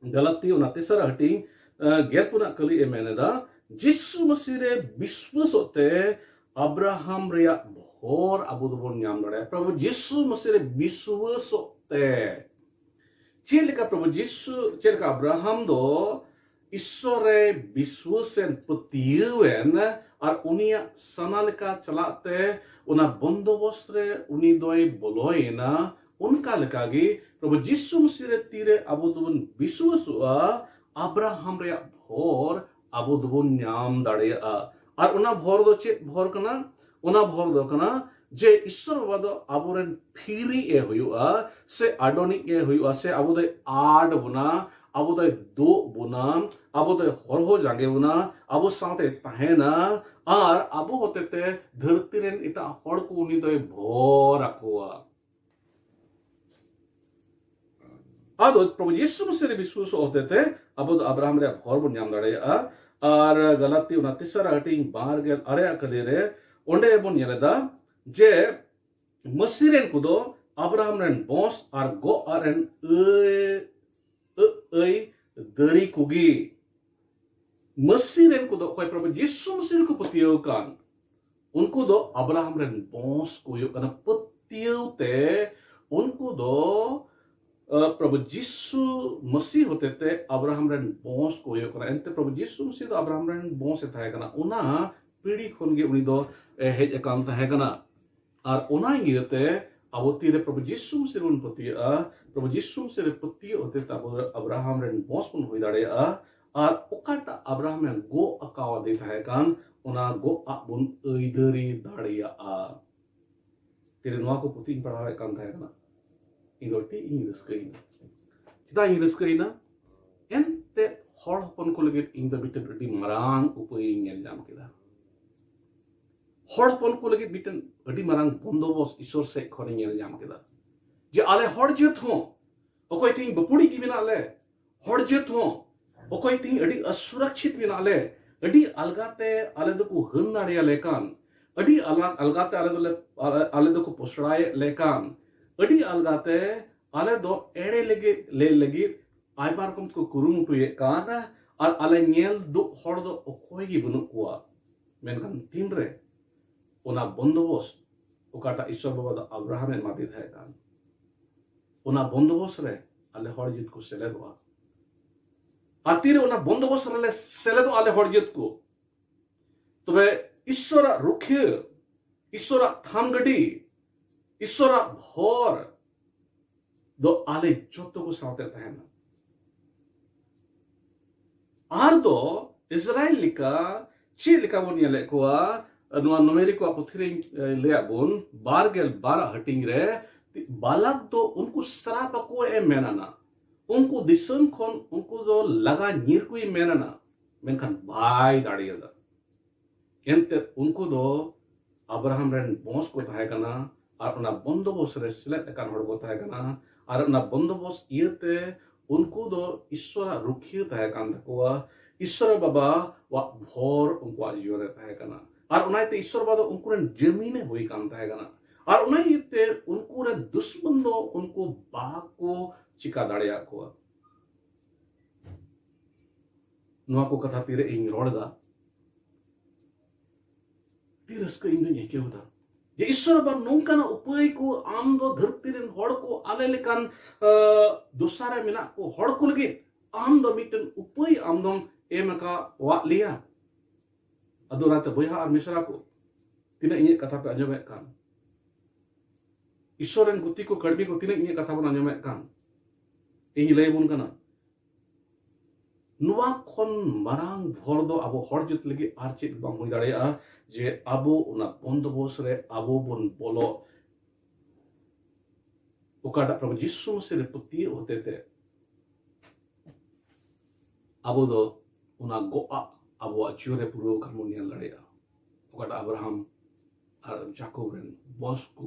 ᱜᱟᱞᱟᱛᱤ ᱚᱱᱟ ᱛᱮᱥᱟᱨᱟᱜ ᱦᱟᱹᱴᱤᱧ, ᱮ, ᱜᱮᱞ ᱯᱩᱱᱟᱜ ᱠᱟᱹᱞᱤ ᱮ ᱢᱮᱱ ᱮᱫᱟ, ᱡᱤᱥᱩ ᱢᱟᱹᱥᱤ ᱨᱮ ᱵᱤᱥᱣᱟᱹᱥᱚᱜ ᱛᱮ ᱟᱵᱨᱟᱦᱟᱢ ᱨᱮᱭᱟᱜ ᱵᱷᱚᱨ ᱟᱵᱚ ᱫᱚᱵᱚᱱ ᱧᱟᱢ ᱫᱟᱲᱮᱭᱟᱜᱼᱟ ᱯᱨᱚᱵᱷᱩ ᱡᱤᱥᱩ ᱢᱟᱹᱥᱤ ᱨᱮ ᱵᱤᱥᱣᱟᱹᱥᱚᱜ ᱛᱮ᱾ ᱪᱮᱫ ᱞᱮᱠᱟ ᱯᱨᱚᱵᱷᱩ ᱡᱤᱥᱩ, ᱪᱮᱫ ᱞᱮᱠᱟ ᱟᱵᱨᱟᱦᱟᱢ ᱫᱚ ᱤᱥᱥᱚᱨ ᱨᱮ ᱵᱤᱥᱣᱟᱹᱥᱮᱱ, ᱯᱟᱹᱛᱭᱟᱹᱣᱮᱱ, ᱟᱨ ᱩᱱᱤᱭᱟᱜ ᱥᱟᱱᱟ ᱞᱮᱠᱟ ᱪᱟᱞᱟᱜ ᱛᱮ ᱚᱱᱟ ᱵᱚᱱᱫᱚᱵᱚᱥ ᱨᱮ ᱩᱱᱤ ᱫᱚᱭ ᱵᱚᱞᱚᱭᱮᱱᱟ, ᱚᱱᱠᱟ ᱞᱮᱠᱟᱜᱮ ᱯᱨᱚᱵᱷᱩ ᱡᱤᱥᱩ ᱢᱟᱹᱥᱤ ᱨᱮ ᱛᱤᱨᱮ ᱟᱵᱚ ᱫᱚᱵᱚᱱ ᱵᱤᱥᱣᱟᱹᱥᱚᱜᱼᱟ, ᱟᱵᱨᱟᱦᱟᱢ ᱨᱮᱭᱟᱜ ᱵᱷᱚᱨ ᱟᱵᱚ ᱫᱚᱵᱚᱱ ᱧᱟᱢ ᱫᱟᱲᱮᱭᱟᱜᱼᱟ᱾ ᱟᱨ ᱚᱱᱟ ᱵᱷᱚᱨ ᱫᱚ ᱪᱮᱫ ᱵᱷᱚᱨ ᱠᱟᱱᱟ? ᱚᱱᱟ ᱵᱷᱚᱨ ᱫᱚ ᱠᱟᱱᱟ ᱡᱮ ᱤᱥᱥᱚᱨ ᱵᱟᱵᱟ ᱫᱚ ᱟᱵᱚᱨᱮᱱ ᱯᱷᱤᱨᱤ ᱮ ᱦᱩᱭᱩᱜᱼᱟ, ᱥᱮ ᱟᱰᱚᱱᱤᱡ ᱮ ᱦᱩᱭᱩᱜᱼᱟ, ᱥᱮ ᱟᱵᱚ ᱫᱚᱭ ᱟᱰ ᱵᱚᱱᱟ, ᱟᱵᱚ ᱫᱚᱭ ᱫᱳᱜ ᱵᱚᱱᱟ, ᱟᱵᱚ ᱫᱚᱭ ᱦᱚᱨᱦᱚ ᱡᱟᱸᱜᱮ ᱵᱚᱱᱟ, ᱟᱵᱚ ᱥᱟᱶᱛᱮ ᱛᱟᱦᱮᱱᱟ, ᱟᱨ ᱟᱵᱚ ᱦᱚᱛᱮᱛᱮ ᱫᱷᱟᱹᱨᱛᱤ ᱨᱮᱱ ᱮᱴᱟᱜ ᱦᱚᱲ ᱠᱚ ᱩᱱᱤ ᱫᱚᱭ ᱵᱷᱚᱨ ᱟᱠᱚᱣᱟ᱾ ᱟᱫᱚ ᱯᱨᱚᱵᱷᱩ ᱡᱤᱥᱩ ᱢᱟᱹᱥᱤ ᱨᱮ ᱵᱤᱥᱣᱟᱥᱚᱜ ᱦᱚᱛᱮᱛᱮ ᱟᱵᱚ ᱫᱚ ᱟᱵᱨᱟᱦᱟᱢ ᱨᱮᱭᱟᱜ ᱵᱷᱚᱨ ᱵᱚᱱ ᱧᱟᱢ ᱫᱟᱲᱮᱭᱟᱜᱼᱟ᱾ ᱟᱨ ᱜᱟᱞᱟᱛᱤ ᱚᱱᱟ ᱛᱮᱥᱟᱨᱟ ᱦᱟᱹᱴᱤᱧ ᱵᱟᱨ ᱜᱮᱞ ᱟᱨᱮ ᱟᱠᱟᱞᱤ ᱨᱮ ᱚᱸᱰᱮ ᱵᱚᱱ ᱧᱮᱞ ᱮᱫᱟ ᱡᱮ ᱢᱟᱹᱥᱤ ᱨᱮᱱ ᱠᱚᱫᱚ ᱟᱵᱨᱟᱦᱟᱢ ᱨᱮᱱ ᱵᱚᱸᱥ ᱟᱨ ᱜᱚᱜ ᱟᱜ ᱨᱮᱱ ᱟᱹᱭ, ᱟᱹ-, ᱟᱹᱭ ᱫᱟᱹᱨᱤ ᱠᱚᱜᱮ᱾ ᱢᱟᱹᱥᱤ ᱨᱮᱱ ᱠᱚᱫᱚ ᱚᱠᱚᱭ ᱯᱨᱚᱵᱷᱩ ᱡᱤᱥᱩ ᱢᱟᱹᱥᱤ ᱨᱮᱠᱚ ᱯᱟᱹᱛᱭᱟᱹᱣ ᱟᱠᱟᱱ, ᱩᱱᱠᱩ ᱫᱚ ᱟᱵᱨᱟᱦᱟᱢ ᱨᱮᱱ ᱵᱚᱸᱥ ᱠᱚ ᱦᱩᱭᱩᱜ ᱠᱟᱱᱟ᱾ ᱯᱟᱹᱛᱭᱟᱹᱣ ᱛᱮ ᱩᱱᱠᱩ ᱫᱚ, ᱟᱹ, ᱯᱨᱚᱵᱷᱩ ᱡᱤᱥᱩ ᱢᱟᱹᱥᱤ ᱦᱚᱛᱮᱛᱮ ᱟᱵᱨᱟᱦᱟᱢ ᱨᱮᱱ ᱵᱚᱸᱥ ᱠᱚ ᱦᱩᱭᱩᱜ ᱠᱟᱱᱟ᱾ ᱮᱱᱛᱮ ᱯᱨᱚᱵᱷᱩ ᱡᱤᱥᱩ ᱢᱟᱹᱥᱤ ᱫᱚ ᱟᱵᱨᱟᱦᱟᱢ ᱨᱮᱱ ᱵᱚᱸᱥ ᱮ ᱛᱟᱦᱮᱸ ᱠᱟᱱᱟ᱾ ᱚᱱᱟ ᱯᱤᱲᱦᱤ ᱠᱷᱚᱱ ᱜᱮ ᱩᱱᱤ ᱫᱚ, ᱮ, ᱦᱮᱡ ᱟᱠᱟᱱ ᱛᱟᱦᱮᱸ ᱠᱟᱱᱟ᱾ ᱟᱨ ᱚᱱᱟ ᱤᱭᱟᱹᱛᱮ ᱟᱵᱚ ᱛᱤᱨᱮ ᱯᱨᱚᱵᱷᱩ ᱡᱤᱥᱩ ᱢᱟᱹᱥᱤ ᱨᱮᱵᱚᱱ ᱯᱟᱹᱛᱭᱟᱹᱜᱼᱟ, ᱯᱨᱚᱵᱷᱩ ᱡᱤᱥᱩ ᱢᱟᱹᱥᱤ ᱨᱮ ᱯᱟᱹᱛᱭᱟᱹᱜ ᱦᱚᱛᱮᱛᱮ ᱟᱵᱚ ᱟᱵᱨᱟᱦᱟᱢ ᱨᱮᱱ ᱵᱚᱸᱥ ᱵᱚᱱ ᱦᱩᱭ ᱫᱟᱲᱮᱭᱟᱜᱼᱟ᱾ ᱟᱨ ᱚᱠᱟᱴᱟᱜ ᱟᱵᱨᱟᱦᱟᱢ ᱮ ᱜᱚᱜ ᱟᱠᱟᱣᱟᱫᱮ ᱛᱟᱦᱮᱸ ᱠᱟᱱ, ᱚᱱᱟ ᱜᱚᱜ ᱟᱜ ᱵᱚᱱ ᱟᱹᱭᱫᱟᱹᱨᱤ ᱫᱟᱲᱮᱭᱟᱜᱼᱟ᱾ ᱛᱤᱨᱮ ᱱᱚᱣᱟ ᱠᱚ ᱯᱩᱛᱷᱤᱧ ᱯᱟᱲᱦᱟᱣᱮᱫ ᱠᱟᱱ ᱛᱟᱦᱮᱸ ᱠᱟᱱᱟ, ᱤᱧ ᱫᱚ ᱟᱹᱰᱤ ᱤᱧ ᱨᱟᱹᱥᱠᱟᱹᱭᱮᱱᱟ᱾ ᱪᱮᱫᱟᱜ ᱤᱧ ᱨᱟᱹᱥᱠᱟᱹᱭᱮᱱᱟ? ᱮᱱᱛᱮ ᱦᱚᱲ ᱦᱚᱯᱚᱱ ᱠᱚ ᱞᱟᱹᱜᱤᱫ ᱤᱧ ᱫᱚ ᱢᱤᱫᱴᱮᱱ ᱟᱹᱰᱤ ᱢᱟᱨᱟᱝ ᱩᱯᱟᱹᱭ ᱤᱧ ᱧᱮᱞ ᱧᱟᱢ ᱠᱮᱫᱟ᱾ ᱦᱚᱲ ᱦᱚᱯᱚᱱ ᱠᱚ ᱞᱟᱹᱜᱤᱫ ᱢᱤᱫᱴᱮᱱ ᱟᱹᱰᱤ ᱢᱟᱨᱟᱝ ᱵᱚᱱᱫᱚᱵᱚᱥ ᱤᱥᱚᱨ ᱥᱮᱫ ᱠᱷᱚᱱᱤᱧ ᱧᱮᱞ ᱧᱟᱢ ᱠᱮᱫᱟ, ᱡᱮ ᱟᱞᱮ ᱦᱚᱲ ᱡᱟᱹᱛ ᱦᱚᱸ, ᱚᱠᱚᱭ ᱛᱮᱦᱮᱧ ᱵᱟᱹᱯᱩᱲᱤᱡ ᱜᱮ ᱢᱮᱱᱟᱜ ᱞᱮ, ᱦᱚᱲ ᱡᱟᱹᱛ ᱦᱚᱸ ᱚᱠᱚᱭ ᱛᱮᱦᱮᱧ ᱟᱹᱰᱤ ᱚᱥᱩᱨᱚᱠᱪᱷᱤᱛ ᱢᱮᱱᱟᱜ ᱞᱮ, ᱟᱹᱰᱤ ᱟᱞᱜᱟᱛᱮ ᱟᱞᱮ ᱫᱚᱠᱚ ᱦᱟᱹᱱ ᱫᱟᱲᱮᱭᱟᱞᱮ ᱠᱟᱱ, ᱟᱹᱰᱤ ᱟᱞᱟ-, ᱟᱞᱜᱟᱛᱮ ᱟᱞᱮ ᱫᱚᱞᱮ, ᱟᱞᱮ, ᱟᱞᱮ ᱫᱚᱠᱚ ᱯᱚᱥᱲᱟᱭᱮᱫ ᱞᱮ ᱠᱟᱱ, ᱟᱹᱰᱤ ᱟᱞᱜᱟᱛᱮ ᱟᱞᱮ ᱫᱚ ᱮᱲᱮ ᱞᱟᱹᱜᱤᱫ, ᱞᱮ ᱞᱟᱹᱜᱤᱫ ᱟᱭᱢᱟ ᱨᱚᱠᱚᱢ ᱠᱚ ᱠᱩᱨᱩᱢᱩᱴᱩᱭᱮᱫ ᱠᱟᱱ, ᱟᱨ ᱟᱞᱮ ᱧᱮᱞ ᱫᱩᱜ ᱦᱚᱲ ᱫᱚ ᱚᱠᱚᱭ ᱜᱮ ᱵᱟᱹᱱᱩᱜ ᱠᱚᱣᱟ᱾ ᱢᱮᱱᱠᱷᱟᱱ ᱛᱤᱱᱨᱮ ᱚᱱᱟ ᱵᱚᱱᱫᱚᱵᱚᱥ ᱚᱠᱟᱴᱟᱜ ᱤᱥᱥᱚᱨ ᱵᱟᱵᱟ ᱫᱚ ᱟᱵᱨᱟᱦᱟᱢ ᱮ ᱮᱢᱟᱫᱮ ᱛᱟᱦᱮᱸ ᱠᱟᱱ, ᱚᱱᱟ ᱵᱚᱱᱫᱚᱵᱚᱥ ᱨᱮ ᱟᱞᱮ ᱦᱚᱲ ᱡᱟᱹᱛ ᱠᱚ ᱥᱮᱞᱮᱫᱚᱜᱼᱟ᱾ ᱟᱨ ᱛᱤᱨᱮ ᱚᱱᱟ ᱵᱚᱱᱫᱚᱵᱚᱥ ᱨᱮᱞᱮ ᱥᱮᱞᱮᱫᱚᱜᱼᱟ ᱟᱞᱮ ᱦᱚᱲ ᱡᱟᱹᱛ ᱠᱚ, ᱛᱚᱵᱮ ᱤᱥᱥᱚᱨᱟᱜ ᱨᱩᱠᱷᱤᱭᱟᱹ, ᱤᱥᱥᱚᱨᱟᱜ ᱛᱷᱟᱢ ᱜᱟᱹᱰᱤ, ᱤᱥᱥᱚᱨᱟᱜ ᱵᱷᱚᱨ ᱫᱚ ᱟᱞᱮ ᱡᱚᱛᱚ ᱠᱚ ᱥᱟᱶᱛᱮ ᱛᱟᱦᱮᱱᱟ᱾ ᱟᱨ ᱫᱚ ᱤᱥᱨᱟᱭᱮᱞ ᱞᱮᱠᱟ ᱪᱮᱫ ᱞᱮᱠᱟ ᱵᱚᱱ ᱧᱮᱞᱮᱫ ᱠᱚᱣᱟ, ᱱᱚᱣᱟ ᱱᱚᱢᱮᱨᱤ ᱠᱚᱣᱟᱜ ᱯᱩᱛᱷᱤ ᱨᱮᱧ, ᱮ, ᱞᱟᱹᱭᱟᱫ ᱵᱚᱱ, ᱵᱟᱨ ᱜᱮᱞ ᱵᱟᱨ ᱟᱜ ᱦᱟᱹᱴᱤᱧ ᱨᱮ, ᱵᱟᱞᱟᱠ ᱫᱚ ᱩᱱᱠᱩ ᱥᱨᱟᱯ ᱟᱠᱚ ᱮ ᱢᱮᱱ ᱟᱱᱟ, ᱩᱱᱠᱩ ᱫᱤᱥᱚᱢ ᱠᱷᱚᱱ ᱩᱱᱠᱩ ᱫᱚ ᱞᱟᱜᱟ ᱧᱤᱨ ᱠᱚᱭ ᱢᱮᱱ ᱟᱱᱟ, ᱢᱮᱱᱠᱷᱟᱱ ᱵᱟᱭ ᱫᱟᱲᱮᱭᱟᱫᱟ᱾ ᱮᱱᱛᱮ ᱩᱱᱠᱩ ᱫᱚ ᱟᱵᱨᱟᱦᱟᱢ ᱨᱮᱱ ᱵᱚᱝᱥ ᱠᱚ ᱛᱟᱦᱮᱸ ᱠᱟᱱᱟ ᱟᱨ ᱚᱱᱟ ᱵᱚᱱᱫᱚᱵᱚᱥ ᱨᱮ ᱥᱮᱞᱮᱫ ᱟᱠᱟᱱ ᱦᱚᱲ ᱠᱚ ᱛᱟᱦᱮᱸ ᱠᱟᱱᱟ᱾ ᱟᱨ ᱚᱱᱟ ᱵᱚᱱᱫᱚᱵᱚᱥ ᱤᱭᱟᱹᱛᱮ ᱩᱱᱠᱩ ᱫᱚ ᱤᱥᱥᱚᱨᱟᱜ ᱨᱩᱠᱷᱤᱭᱟᱹ ᱛᱟᱦᱮᱸ ᱠᱟᱱ ᱛᱟᱠᱚᱣᱟ᱾ ᱤᱥᱥᱚᱨ ᱵᱟᱵᱟᱣᱟᱜ ᱵᱷᱚᱨ ᱩᱱᱠᱩᱣᱟᱜ ᱡᱤᱭᱚᱱ ᱨᱮ ᱛᱟᱦᱮᱸ ᱠᱟᱱᱟ᱾ ᱟᱨ ᱚᱱᱟ ᱤᱭᱟᱹᱛᱮ ᱤᱥᱥᱚᱨ ᱵᱟᱵᱟ ᱫᱚ ᱩᱱᱠᱩ ᱨᱮᱱ ᱡᱟᱹᱢᱤᱱᱮ ᱦᱩᱭ ᱠᱟᱱ ᱛᱟᱦᱮᱸ ᱠᱟᱱᱟ᱾ ᱟᱨ ᱚᱱᱟ ᱤᱭᱟᱹᱛᱮ ᱩᱱᱠᱩ ᱨᱮᱱ ᱫᱩᱥᱢᱚᱱ ᱫᱚ ᱩᱱᱠᱩ ᱵᱟᱠᱚ ᱪᱤᱠᱟ ᱫᱟᱲᱮᱭᱟᱜ ᱠᱚᱣᱟ᱾ ᱱᱚᱣᱟ ᱠᱚ ᱠᱟᱛᱷᱟ ᱛᱤᱨᱮ ᱤᱧ ᱨᱚᱲ ᱮᱫᱟ, ᱟᱹᱰᱤ ᱨᱟᱹᱥᱠᱟᱹ ᱤᱧ ᱫᱚᱧ ᱟᱹᱭᱠᱟᱹᱣ ᱮᱫᱟ ᱡᱮ ᱤᱥᱥᱚᱨ ᱵᱟᱵᱟ ᱱᱚᱝᱠᱟᱱᱟᱜ ᱩᱯᱟᱹᱭ ᱠᱚ ᱟᱢ ᱫᱚ ᱫᱷᱟᱹᱨᱛᱤ ᱨᱮᱱ ᱦᱚᱲ ᱠᱚ ᱟᱞᱮ ᱞᱮᱠᱟᱱ, ᱟ, ᱫᱚᱥᱟ ᱨᱮ ᱢᱮᱱᱟᱜ ᱠᱚ ᱦᱚᱲ ᱠᱚ ᱞᱟᱹᱜᱤᱫ ᱟᱢ ᱫᱚ ᱢᱤᱫᱴᱮᱱ ᱩᱯᱟᱹᱭ ᱟᱢ ᱫᱚᱢ ᱮᱢ ᱟᱠᱟᱣᱟᱫ ᱞᱮᱭᱟ᱾ ᱟᱫᱚ ᱚᱱᱟᱛᱮ ᱵᱚᱭᱦᱟ ᱟᱨ ᱢᱤᱥᱨᱟ ᱠᱚ, ᱛᱤᱱᱟᱹᱜ ᱤᱧᱟᱹᱜ ᱠᱟᱛᱷᱟ ᱯᱮ ᱟᱸᱡᱚᱢᱮᱫ ᱠᱟᱱ, ᱤᱥᱥᱚᱨ ᱨᱮᱱ ᱜᱩᱛᱤ ᱠᱚ ᱠᱟᱹᱲᱢᱤ ᱠᱚ ᱛᱤᱱᱟᱹᱜ ᱤᱧᱟᱹᱜ ᱠᱟᱛᱷᱟ ᱵᱚᱱ ᱟᱸᱡᱚᱢᱮᱫ ᱠᱟᱱ, ᱤᱧ ᱞᱟᱹᱭ ᱟᱵᱚᱱ ᱠᱟᱱᱟ, ᱱᱚᱣᱟ ᱠᱷᱚᱱ ᱢᱟᱨᱟᱝ ᱵᱷᱚᱨ ᱫᱚ ᱟᱵᱚ ᱦᱚᱲ ᱡᱟᱹᱛ ᱞᱟᱹᱜᱤᱫ ᱟᱨ ᱪᱮᱫ ᱵᱟᱝ ᱦᱩᱭ ᱫᱟᱲᱮᱭᱟᱜᱼᱟ ᱡᱮ ᱟᱵᱚ ᱚᱱᱟ ᱵᱚᱱᱫᱚᱵᱚᱥ ᱨᱮ ᱟᱵᱚ ᱵᱚᱱ ᱵᱚᱞᱚᱜ, ᱚᱠᱟᱴᱟᱜ ᱯᱨᱚᱵᱷᱩ ᱡᱤᱥᱩ ᱢᱟᱹᱥᱤ ᱨᱮ ᱯᱟᱹᱛᱭᱟᱹᱣ ᱦᱚᱛᱮ ᱛᱮ ᱟᱵᱚ ᱫᱚ ᱚᱱᱟ ᱜᱚᱜᱼᱟᱜ ᱟᱵᱚᱣᱟᱜ ᱡᱤᱭᱚᱱ ᱨᱮ ᱯᱩᱨᱟᱹᱣ ᱠᱟᱱ ᱵᱚᱱ ᱧᱮᱞ ᱫᱟᱲᱮᱭᱟᱜᱼᱟ᱾ ᱚᱠᱟᱴᱟᱜ ᱟᱵᱨᱟᱦᱟᱢ ᱟᱨ ᱡᱟᱠᱚᱵ ᱨᱮᱱ ᱵᱚᱝᱥ ᱠᱚ